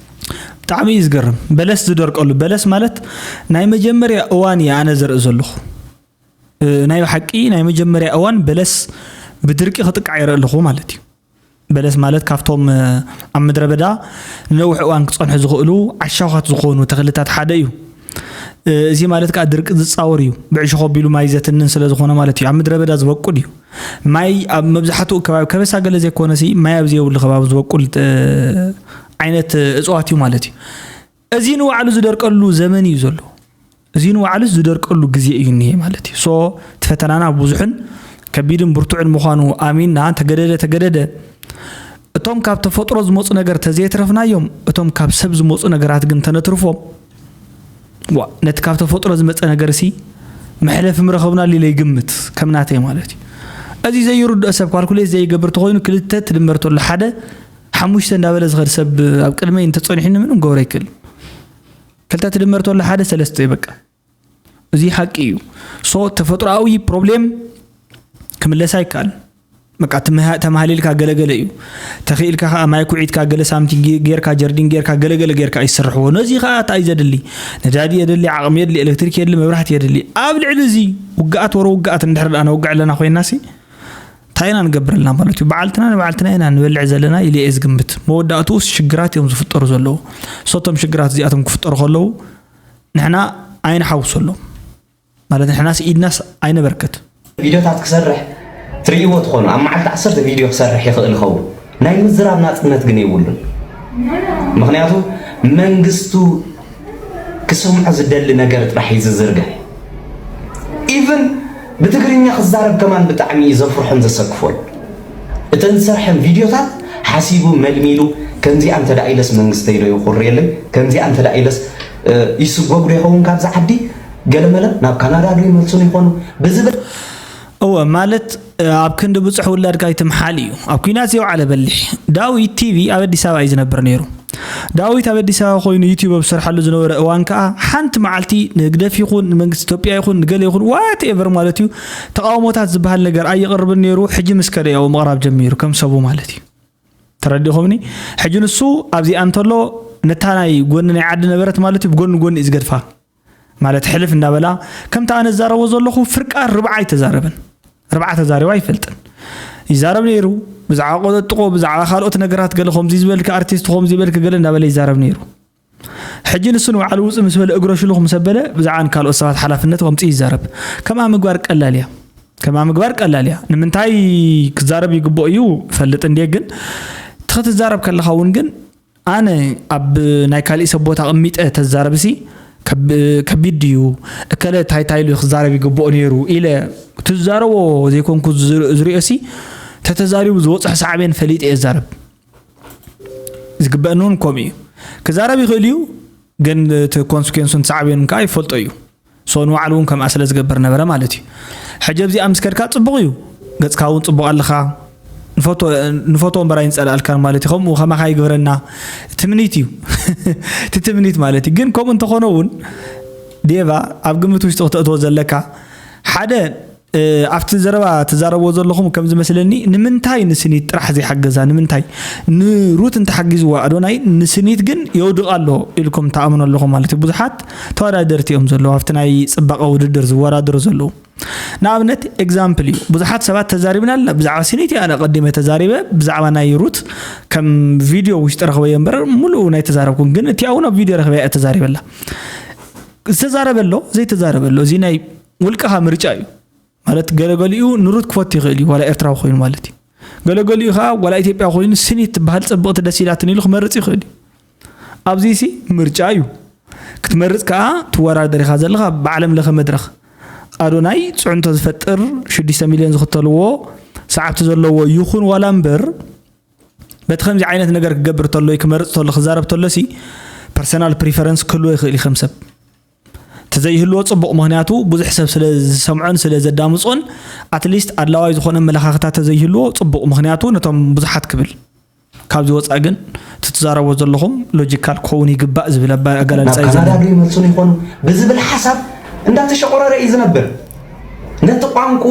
ብጣዕሚ እዩ ዝገርም። በለስ ዝደርቀሉ በለስ ማለት ናይ መጀመርያ እዋን እየ ኣነ ዘርኢ ዘለኹ። እ፣ ናይ ብሓቂ ናይ መጀመርያ እዋን በለስ ብድርቂ ክጥቃዕ ይርኢ ኣለኹ ማለት እዩ። በለስ ማለት ካብቶም እ፣ ኣብ ምድረ በዳ ንነዊሕ እዋን ክፀንሑ ዝኽእሉ ዓሻዃት ዝኾኑ ተኽልታት ሓደ እዩ። እ፣ እዚ ማለት ከዓ ድርቂ ዝፃወር እዩ። ብዕሾኽ ኣቢሉ ማይ ዘትንን ስለ ዝኾነ ማለት እዩ። ኣብ ምድረ በዳ ዝበቁል እዩ። ማይ ኣብ መብዛሕትኡ ከባቢ ከበሳ ገለ ዘይኮነሲ ማይ ኣብ ዘየብሉ ከባቢ ዝበቁል እ፣ ዓይነት እፅዋት እዩ ማለት እዩ። እዚ ንባዕሉ ዝደርቀሉ ዘመን እዩ ዘሎ። እዚ ንባዕሉ ዝደርቀሉ ግዜ እዩ እኒሄ ማለት እዩ። ሶ እቲ ፈተናና ብዙሕን ከቢድን ብርቱዕን ምዃኑ ኣሚንና ተገደደ ተገደደ እቶም ካብ ተፈጥሮ ዝመፁ ነገር ተዘየትረፍናዮም እቶም ካብ ሰብ ዝመፁ ነገራት ግን ተነትርፎም ዋ ነቲ ካብ ተፈጥሮ ዝመፀ ነገር ሲ መሕለፊ ምረኸብናሉ ኢለ ይግምት ከም ናተይ ማለት እዩ። እዚ ዘይርድኦ ሰብ ካልኩሌት ዘይገብር ተኾይኑ ክልተ ትድመር ተሎ ሓደ ሓሙሽተ እንዳበለ ዝኸድ ሰብ ኣብ ቅድመይ እንተፀኒሑኒ ምንም ክገብሮ ኣይክእልን። ክልተ ትድመር ተሎ ሓደ ሰለስተ እዩ በቃ። እዚ ሓቂ እዩ። ሶ ተፈጥሮኣዊ ፕሮብሌም ክምለስ ኣይከኣልን። በቃ ትምሃ- ተማሃሊልካ ገለገለ እዩ። ተኽኢልካ ከዓ ማይ ኩዒትካ ገለ ሳምቲንግ ጌርካ ጀርዲን ጌርካ ገለገለ ጌርካ ይስርሕዎ። ነዚ ከዓ እንታይ እዩ ዘድሊ? ነዳዲ የድሊ፣ ዓቕሚ የድሊ፣ ኤሌክትሪክ የድሊ፣ መብራህቲ የድሊ። ኣብ ልዕሊ እዚ ውግኣት ወረ ውግኣት እንድሕር ደኣ ነውግዕ ኣለና ኮይና ሲ እንታይ ኢና ንገብረልና ማለት እዩ። በዓልትና ንበዓልትና ኢና ንበልዕ ዘለና ኢለ እየ ዝግምት። መወዳእትኡስ ሽግራት እዮም ዝፍጠሩ ዘለዉ። ሶቶም ሽግራት እዚኣቶም ክፍጠሩ ከለዉ ንሕና ኣይንሓውሰሎም ማለት ንሕናስ ኢድናስ ኣይነበርከት። ቪድዮታት ክሰርሕ ትርእይዎ ትኾኑ ኣብ መዓልቲ ዓሰርተ ቪድዮ ክሰርሕ ይኽእል ይኸውን ናይ ምዝራብ ናፅነት ግን የብሉን ምኽንያቱ መንግስቱ ክሰምዖ ዝደሊ ነገር ጥራሕ እዩ ዝዝርግሕ ኢቭን ብትግርኛ ክዛረብ ከማን ብጣዕሚ እዩ ዘፍርሖን ዘሰክፎን እተን ዝሰርሐን ቪድዮታት ሓሲቡ መልሚሉ ከምዚኣ እንተ ኢለስ መንግስተይ ዶ ይኹርየለይ ከምዚኣ እንተ ኢለስ ይስጎግ ዶ ይኸውን ካብዚ ዓዲ ገለመለ ናብ ካናዳ ዶ ይመልሱን ይኾኑ ብዝብል እወ ማለት ኣብ ክንዲ ብፁሕ ውላድካ ኣይትምሓል እዩ ኣብ ኲናት ዘየውዓለ በሊሕ ዳዊት ቲቪ ኣብ ኣዲስ ኣበባ እዩ ዝነብር ነይሩ ዳዊት ኣብ ኣዲስ ኣበባ ኮይኑ ዩቲዩብ ኣብ ዝሰርሓሉ ዝነበረ እዋን ከዓ ሓንቲ መዓልቲ ንህግደፍ ይኹን ንመንግስቲ ኢትዮጵያ ይኹን ንገለ ይኹን ዋት ኤቨር ማለት እዩ ተቃውሞታት ዝበሃል ነገር ኣየቕርብን ነይሩ ሕጂ ምስ ከደ ያው ምቕራብ ጀሚሩ ከም ሰቡ ማለት እዩ ተረዲኹምኒ ሕጂ ንሱ ኣብዚኣ እንተሎ ነታ ናይ ጎኒ ናይ ዓዲ ነበረት ማለት እዩ ብጎኒ ጎኒ እዩ ዝገድፋ ማለት ሕልፍ እንዳበላ ከምቲ ኣነ ዝዛረቦ ዘለኹ ፍርቃ ርብዓ ኣይተዛረበን ርብዓ ተዛሪቡ ኣይፈልጥን ይዛረብ ነይሩ ብዛዕባ ቆጠጥቆ ብዛዕባ ካልኦት ነገራት ገለ ከምዚ ዝበልክ ኣርቲስት ከምዚ ዝበልክ ገለ እንዳበለ ይዛረብ ነይሩ ሕጂ ንሱ ንባዕሉ ውፅእ ምስ በለ እግሮ ሽሉኽ ምስ ኣበለ ብዛዕባ ንካልኦት ሰባት ሓላፍነት ከምፅእ ይዛረብ ከምኣ ምግባር ቀላል እያ ከማ ምግባር ቀላል እያ። ንምንታይ ክዛረብ ይግብኦ እዩ ፈልጥ እንዴ፣ ግን እቲ ክትዛረብ ከለኻ እውን ግን ኣነ ኣብ ናይ ካሊእ ሰብ ቦታ ኣቕሚጠ ተዛረብሲ ከብ-፣ ከቢድ ድዩ? እከለ እንታይ እንታይ ኢሉ ክዛረብ ይግብኦ ነይሩ ኢለ ትዛረቦ ዘይኮንኩ ዝር-፣ ዝሪኦሲ ተተዛሪቡ ዝወፅሖ ሳዕቤን ፈሊጠ እየ ዝዛረብ። ዝግበእኒ እውን ከምኡ እዩ። ክዛረብ ይኽእል እዩ፣ ግን እቲ ኮንስኩዌንሱን ሳዕቤኑን ከዓ ይፈልጦ እዩ። ሶ ንባዕሉ እውን ከምኣ ስለ ዝገብር ነበረ ማለት እዩ። ሕጂ ኣብዚኣ ምስ ከድካ ጽቡቕ እዩ፣ ገጽካ እውን ጽቡቕ ኣለኻ። ንፈቶ-፣ ንፈቶ እምበር ኣይንጸላእልካን ማለት እዩ። ከምኡ ከማኻ ይግበረና ትምኒት እዩ። እቲ ትምኒት ማለት እዩ። ግን ከምኡ እንተኾነ እውን ዴቫ ኣብ ግምት ውሽጢ ክተእትዎ ዘለካ ሓደ፣ እ፣ ኣብቲ ዘረባ ትዛረብዎ ዘለኹም ከም ዝመስለኒ ንምንታይ ንስኒት ጥራሕ ዘይሓገዛ? ንምንታይ ንሩት እንተሓጊዝዋ ኣዶናይ ንስኒት ግን የውድቕ ኣሎ ኢልኩም ትኣምኑ ኣለኹም ማለት እዩ። ብዙሓት ተወዳደርቲ እዮም ዘለዉ ኣብቲ ናይ ጽባቐ ውድድር ዝወዳደሩ ዘለዉ። ንኣብነት ኤግዛምፕል እዩ። ብዙሓት ሰባት ተዛሪብና ኣለና ብዛዕባ ስኒት እያ ኣነ ቀዲመ ተዛሪበ ብዛዕባ ናይ ሩት ከም ቪድዮ ውሽጢ ረኽበዮ እምበር ሙሉእ ናይ ተዛረብኩን ግን እቲኣ እውን ኣብ ቪድዮ ረኽበያ እያ ተዛሪበላ። ዝተዛረበ ኣሎ ዘይተዛረበ ኣሎ። እዚ ናይ ውልቅኻ ምርጫ እዩ። ማለት ገለገሊኡ ንሩት ክፈቱ ይኽእል እዩ ዋላ ኤርትራዊ ኮይኑ ማለት እዩ። ገለገሊኡ ከዓ ዋላ ኢትዮጵያ ኮይኑ ስኒት ትበሃል ጽብቕቲ ደስ ኢላትን ኢሉ ክመርጽ ይኽእል እዩ። ኣብዚ ሲ ምርጫ እዩ። ክትመርጽ ከዓ ትወዳደር ኢኻ ዘለኻ ብዓለም ለኸ መድረኽ። ኣዶናይ ጽዕንቶ ዝፈጥር ሽዱሽተ ሚልዮን ዝኽተልዎ ሰዓብቲ ዘለዎ ይኹን ዋላ እምበር በቲ ከምዚ ዓይነት ነገር ክገብር ተሎ ክመርጽ ተሎ ክዛረብ ተሎ ሲ ፐርሰናል ፕሪፈረንስ ክህልዎ ይኽእል እዩ ከም ሰብ። ተዘይህልዎ ጽቡቕ ምኽንያቱ ብዙሕ ሰብ ስለ ዝሰምዖን ስለ ዘዳምጾን ኣትሊስት ኣድላዋይ ዝኾነ ኣመለኻኽታ ተዘይህልዎ ጽቡቕ ምኽንያቱ ነቶም ብዙሓት ክብል ካብዚ ወፃእ ግን እቲ ትዛረቦ ዘለኹም ሎጂካል ክኸውን ይግባእ ዝብል ኣባ- ኣገላልፃ እዩ ካናዳ ዘለና ዶ ይመፁን ይኾኑ ብዝብል ሓሳብ እንዳተሸቆረረ እዩ ዝነብር ነቲ ቋንቁ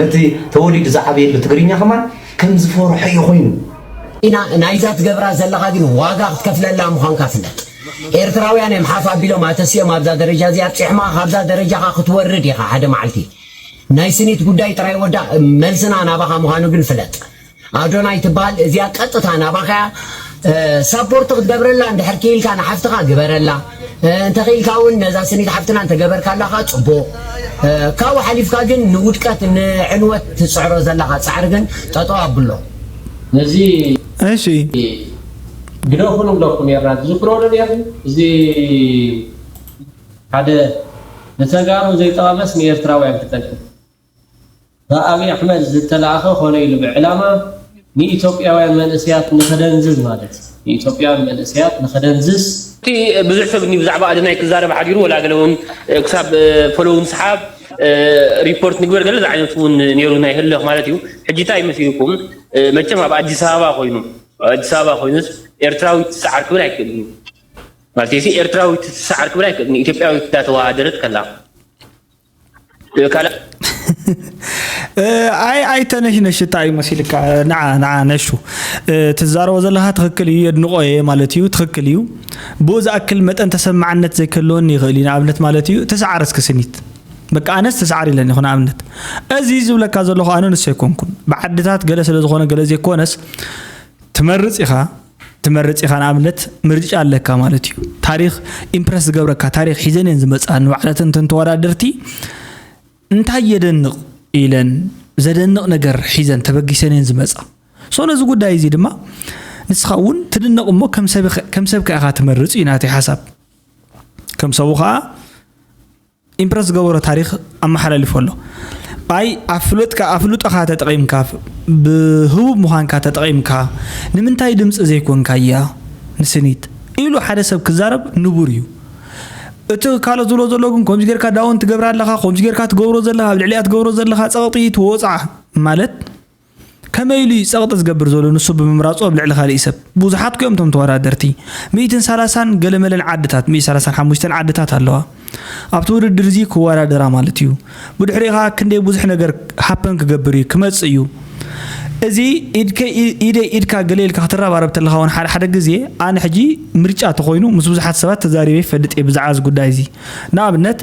ነቲ ተወሊዱ ዝዓበየሉ ትግርኛ ከማን ከም ዝፈርሖ እዩ ኮይኑ ኢና ናይዛ ትገብራ ዘለኻ ግን ዋጋ ክትከፍለላ ምዃንካ ፍለጥ ኤርትራውያን እዮም ሓፍ ኣቢሎም ኣተሲኦም ኣብዛ ደረጃ እዚኣ ኣብፂሕማ ካብዛ ደረጃኻ ክትወርድ ኢኻ ሓደ መዓልቲ ናይ ስኒት ጉዳይ ጥራይ ወዳ መልስና ናባኻ ምዃኑ ግን ፍለጥ ኣዶናይ ትበሃል እዚኣ ቀጥታ ናባኻ ሳፖርት ክትገብረላ እንድሕር ክኢልካ ንሓፍትኻ ግበረላ እንተኽኢልካ እውን ነዛ ስኒት ሓፍትና እንተገበርካላ ከዓ ፅቡቕ ካብኡ ሓሊፍካ ግን ንውድቀት ንዕንወት ትፅዕሮ ዘለኻ ፃዕሪ ግን ጠጠው ኣብሎ ነዚ እሺ ግደፉ ንብለኩም ነርና ትዝክሮ ዶ ነርኩም እዚ ሓደ ንተጋሩ ዘይጠቐመስ ንኤርትራውያን ክጠቅም ብኣብይ ኣሕመድ ዝተላእኸ ኮነ ኢሉ ብዕላማ ንኢትዮጵያውያን መንእሰያት ንኸደንዝዝ ማለት ንኢትዮጵያውያን መንእሰያት ንኸደንዝዝ እቲ ብዙሕ ሰብ ብዛዕባ ኣደናይ ክዛረብ ሓዲሩ ወላ ገለ እውን ክሳብ ፎሎው ንስሓብ ሪፖርት ንግበር ገለ ዝዓይነቱ እውን ነይሩ ናይ ህለኽ ማለት እዩ ሕጂ እንታይ መሲልኩም መቸም ኣብ ኣዲስ ኣበባ ኮይኑ ኣዲስ ኣበባ ኮይኑስ ኤርትራዊ ትስዓር ክብል ኣይክእልን እዩ ማለት እዚ ኤርትራዊ ትስዓር ክብል ኣይክእልን ኢትዮጵያዊ እንዳተወዳደረት ከላ ኣይ ኣይተነሽነሽ እንታይ እዩ መሲልካ ንዓ ንዓ ነሹ ትዛረቦ ዘለካ ትክክል እዩ የድንቆ እየ ማለት እዩ ትክክል እዩ ብኡ ዝኣክል መጠን ተሰማዕነት ዘይክህልወኒ ይኽእል እዩ ንኣብነት ማለት እዩ ትስዓር እስኪ ስኒት በቃ ኣነስ ትስዓር ኢለን ይኹ ንኣብነት እዚ ዝብለካ ዘለኹ ኣነ ንሱ ኣይኮንኩን ብዓድታት ገለ ስለ ዝኾነ ገለ ዘይኮነስ ትመርጽ ኢኻ ትመርጽ ኢኻ ንኣብነት ምርጫ ኣለካ ማለት እዩ ታሪኽ ኢምፕረስ ዝገብረካ ታሪኽ ሒዘን እየን ዝመጻ ንባዕለተን እተን ተወዳደርቲ እንታይ የደንቕ ኢለን ዘደንቕ ነገር ሒዘን ተበጊሰን እየን ዝመጻ so ነዚ ጉዳይ እዚ ድማ ንስኻ እውን ትድነቕ እሞ ከም ሰብ ከ ኢኻ ትመርጽ እዩ ናተይ ሓሳብ ከም ሰቡ ከዓ ኢምፕረስ ዝገበሮ ታሪኽ ኣመሓላሊፉ ኣሎ። ኣይ ኣፍልጥካ ኣፍልጦኻ ተጠቒምካ ብህቡብ ምዃንካ ተጠቒምካ ንምንታይ ድምፂ ዘይኮንካያ ንስኒት ኢሉ ሓደ ሰብ ክዛረብ ንቡር እዩ። እቲ ካልኦት ዝብሎ ዘሎ ግን ከምዚ ጌርካ ዳውን ትገብራ ኣለኻ፣ ከምዚ ጌርካ ትገብሮ ዘለኻ፣ ኣብ ልዕሊኣ ትገብሮ ዘለኻ ፀቕጢ ትወፅዓ ማለት ከመይ ኢሉ እዩ ጸቕጢ ዝገብር ዘሎ ንሱ ብምምራጹ ኣብ ልዕሊ ካልእ ሰብ? ብዙሓት እኮ እዮም እቶም ተወዳደርቲ። ሚእትን ሰላሳን ገለመለን ዓድታት፣ ሚእቲ ሰላሳን ሓሙሽተን ዓድታት ኣለዋ ኣብቲ ውድድር እዚ ክወዳደራ ማለት እዩ። ብድሕሪኡ ኸኣ ክንደይ ብዙሕ ነገር ሃፐን ክገብር እዩ፣ ክመጽእ እዩ። እዚ ኢድከ ኢደይ ኢድካ ገለ ኢልካ ክትረባረብ ተለኻ እውን ሓደ ሓደ ግዜ ኣነ ሕጂ ምርጫ ተኾይኑ ምስ ብዙሓት ሰባት ተዛሪበ ይፈልጥ እየ ብዛዕባ እዚ ጉዳይ እዚ። ንኣብነት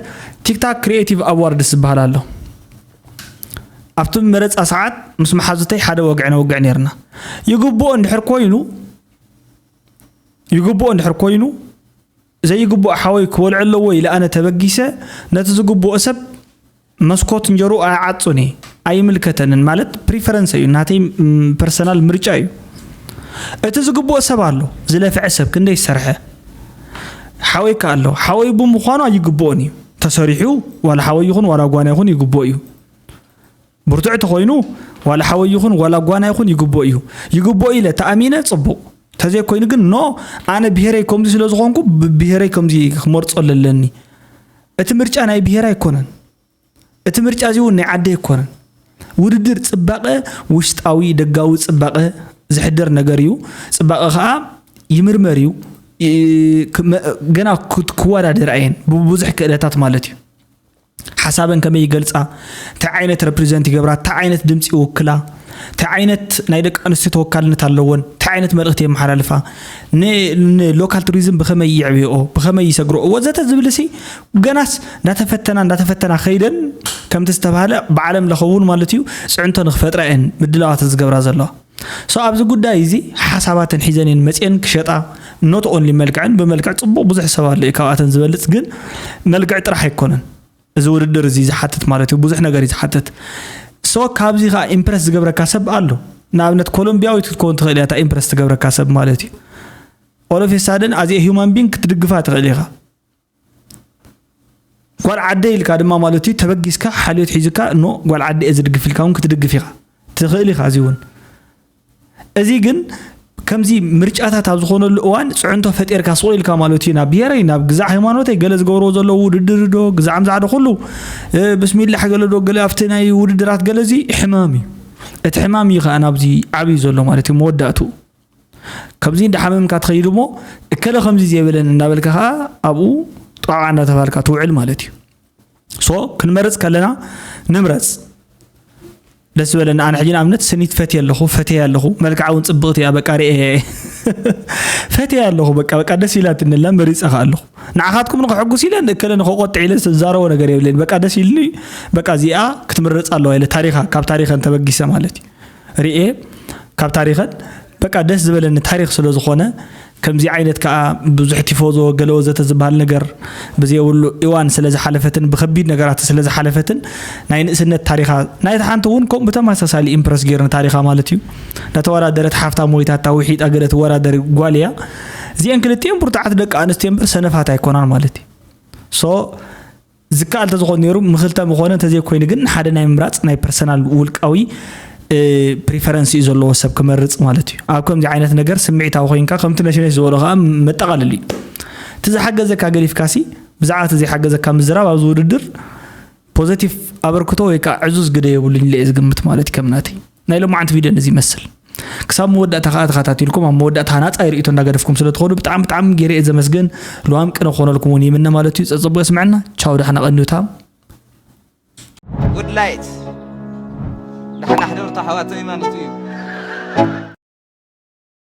ቲክታክ ክሪኤቲቭ ኣዋርድስ ዝበሃል ኣሎ። ኣብቲ መረፃ ሰዓት ምስ መሓዙተይ ሓደ ወግዒ ነውግዕ ነይርና። ይግብኦ እንድሕር ኮይኑ ይግብኦ እንድሕር ኮይኑ ዘይግብኦ ሓወይ ክበልዖ ኣለዎ ኢለ ኣነ ተበጊሰ ነቲ ዝግብኦ ሰብ መስኮት እንጀሩ ኣይዓጹን እየ፣ ኣይምልከተንን። ማለት ፕሪፈረንስ እዩ፣ ናተይ ም፣ ፐርሰናል ምርጫ እዩ። እቲ ዝግብኦ ሰብ ኣሎ፣ ዝለፍዐ ሰብ ክንደይ ዝሰርሐ። ሓወይካ ኣሎ፣ ሓወይ ብምዃኑ ኣይግብኦን እዩ። ተሰሪሑ ዋላ ሓወይ ይኹን ዋላ ጓና ይኹን ይግብኦ እዩ። ብርቱዕ ተኾይኑ ዋላ ሓወይ ይኹን ዋላ ጓና ይኹን ይግብኦ እዩ። ይግብኦ ኢለ ተኣሚነ ጽቡቕ። ተዘይኮይኑ ግን ኖ፣ ኣነ ብሄረይ ከምዚ ስለ ዝኾንኩ ብ፣ ብሄረይ ከምዚ ክመርጾ ኣለኒ። እቲ ምርጫ ናይ ብሄር ኣይኮነን። እቲ ምርጫ እዚ እውን ናይ ዓዲ ኣይኮነን። ውድድር ጽባቐ ውሽጣዊ ደጋዊ ጽባቐ ዝሕደር ነገር እዩ። ጽባቐ ኸኣ ይምርመር እዩ። ይ፣ ክመ፣ ገና ክት፣ ክወዳደር እየን ብብዙሕ ክእለታት ማለት እዩ። ሓሳበን ከመይ ይገልጻ፣ እንታይ ዓይነት ረፕሪዘንት ይገብራ፣ እንታይ ዓይነት ድምጺ ይውክላ፣ እንታይ ዓይነት ናይ ደቂ ኣንስትዮ ተወካልነት ኣለወን፣ እንታይ ዓይነት መልእኽቲ የመሓላልፋ፣ ን፣ ንሎካል ቱሪዝም ብኸመይ ይዕብየኦ፣ ብኸመይ ይሰግረኦ ወዘተ ዝብል ሲ ገናስ እንዳተፈተና እንዳተፈተና ከይደን ከምቲ ዝተባህለ ብዓለም ለኸ እውን ማለት እዩ ጽዕንቶ ንክፈጥራ እየን ምድላዋት ዝገብራ ዘለዋ። ሶ ኣብዚ ጉዳይ እዚ ሓሳባተን ሒዘን እየን መፅየን ክሸጣ፣ ኖት ኦንሊ መልክዐን ብመልክዕ ፅቡቕ ብዙሕ ሰብ ኣሎ እዩ ካብኣተን ዝበልፅ፣ ግን መልክዕ ጥራሕ ኣይኮነን እዚ ውድድር እዚ ዝሓትት ማለት እዩ። ብዙሕ ነገር እዩ ዝሓትት። ሶ ካብዚ ከዓ ኢምፕረስ ዝገብረካ ሰብ ኣሎ። ንኣብነት ኮሎምቢያዊት ክትከውን ትኽእል እያ እታ ኢምፕረስ ትገብረካ ሰብ ማለት እዩ። ኦሎፌሳደን ኣዚኣ ሂውማን ቢንግ ክትድግፋ ትኽእል ኢኻ። ጓል ዓደ ኢልካ ድማ ማለት እዩ ተበጊስካ ሓልዮት ሒዝካ ኖ ጓል ዓደ እየ ዝድግፍ ኢልካ እውን ክትድግፍ ኢኻ ትኽእል ኢኻ። እዚ እውን እዚ ግን ከምዚ ምርጫታት ኣብ ዝኾነሉ እዋን ፅዕንቶ ፈጢርካ ስቕ ኢልካ ማለት እዩ ናብ ብሄረይ ናብ ግዛዕ ሃይማኖተይ ገለ ዝገብርዎ ዘለዉ ውድድር ዶ ግዛዕ ምዛዕ ዶ ኩሉ እ፣ ብስሚላሕ ገለ ዶ ገለ ኣብቲ ናይ ውድድራት ገለ እዚ ሕማም እዩ። እቲ ሕማም እዩ ከዓ ናብዚ ዓብዩ ዘሎ ማለት እዩ መወዳእትኡ። ከምዚ እንዳሓመምካ ትኸይድ እሞ እከለ ከምዚ ዘይበለን እንዳበልካ ከዓ ኣብኡ ጧዕዋ እንዳተባልካ ትውዕል ማለት እዩ። ሶ ክንመርፅ ከለና ንምረፅ። ደስ ዝበለና ኣነ ሕጂ ንኣብነት ስኒት ፈትየ ኣለኹ፣ ፈትየ ኣለኹ፣ መልክዓ እውን ፅብቕቲ እያ፣ በቃ ርኤ ፈትየ ኣለኹ፣ በቃ በቃ ደስ ኢላትንላ መሪፀ ከ ኣለኹ። ንዓኻትኩም ንኸሐጉስ ኢለ ንእከለ ንኸቆጥዕ ኢለ ዝዛረቦ ነገር የብለይን። በቃ ደስ ኢልኒ፣ በቃ እዚኣ ክትምረፅ ኣለዋ ኢለ ታሪኻ ካብ ታሪኸን ተበጊሰ ማለት እዩ። ርኤ ካብ ታሪኸን በቃ ደስ ዝበለኒ ታሪኽ ስለ ዝኾነ ከምዚ ዓይነት ከዓ ብዙሕ ቲፎዞ ገለ ወዘተ ዝበሃል ነገር ብዘየብሉ እዋን ስለ ዝሓለፈትን ብከቢድ ነገራት ስለ ዝሓለፈትን ናይ ንእስነት ታሪኻ ናይቲ ሓንቲ እውን ከምኡ ብተመሳሳሊ ኢምፕረስ ገይርኒ ታሪኻ ማለት እዩ። እንዳተወዳደረት ሓፍታ ሞይታታ ውሒጣ ገለ ትወዳደር ጓል እያ። እዚአን ክልቲአን ብርቱዓት ደቂ ኣንስትዮ እምበር ሰነፋት ኣይኮናን ማለት እዩ። ሶ ዝከኣል እንተዝኾን ነይሩ ምኽልተ ምኾነ እንተዘይኮይኑ ግን ሓደ ናይ ምምራፅ ናይ ፐርሰናል ውልቃዊ እ፣ ፕሪፈረንስ እዩ ዘለዎ ሰብ ክመርፅ ማለት እዩ። ኣብ ከምዚ ዓይነት ነገር ስምዒታዊ ኮይንካ ከምቲ ነሽነሽ ዝበሎ ከዓ መጠቓለሊ እዩ። እቲ ዝሓገዘካ ገዲፍካ ሲ ብዛዕባ እቲ ዘይሓገዘካ ምዝራብ ኣብዚ ውድድር ፖዘቲቭ ኣበርክቶ ወይ ከዓ ዕዙዝ ግደ የብሉን ኢለ እየ ዝግምት ማለት እዩ። ከም ናተይ ናይ ሎማዓንቲ ቪድዮ ነዚ ይመስል። ክሳብ መወዳእታ ከዓ ተኸታቲልኩም ኣብ መወዳእታ ናፃ ርእይቶ እንዳገደፍኩም ስለ ትኾኑ ብጣዕሚ ብጣዕሚ ገይረ እየ ዘመስግን። ልዋም ቅነ ክኾነልኩም እውን ይምነ ማለት እዩ። ፀፀቦ የስምዐና። ቻው፣ ዳሕና ቀንዩታ። ጉድ ላይት ዳሕና ሕደሩ ተሓዋተይ ማለት እዩ።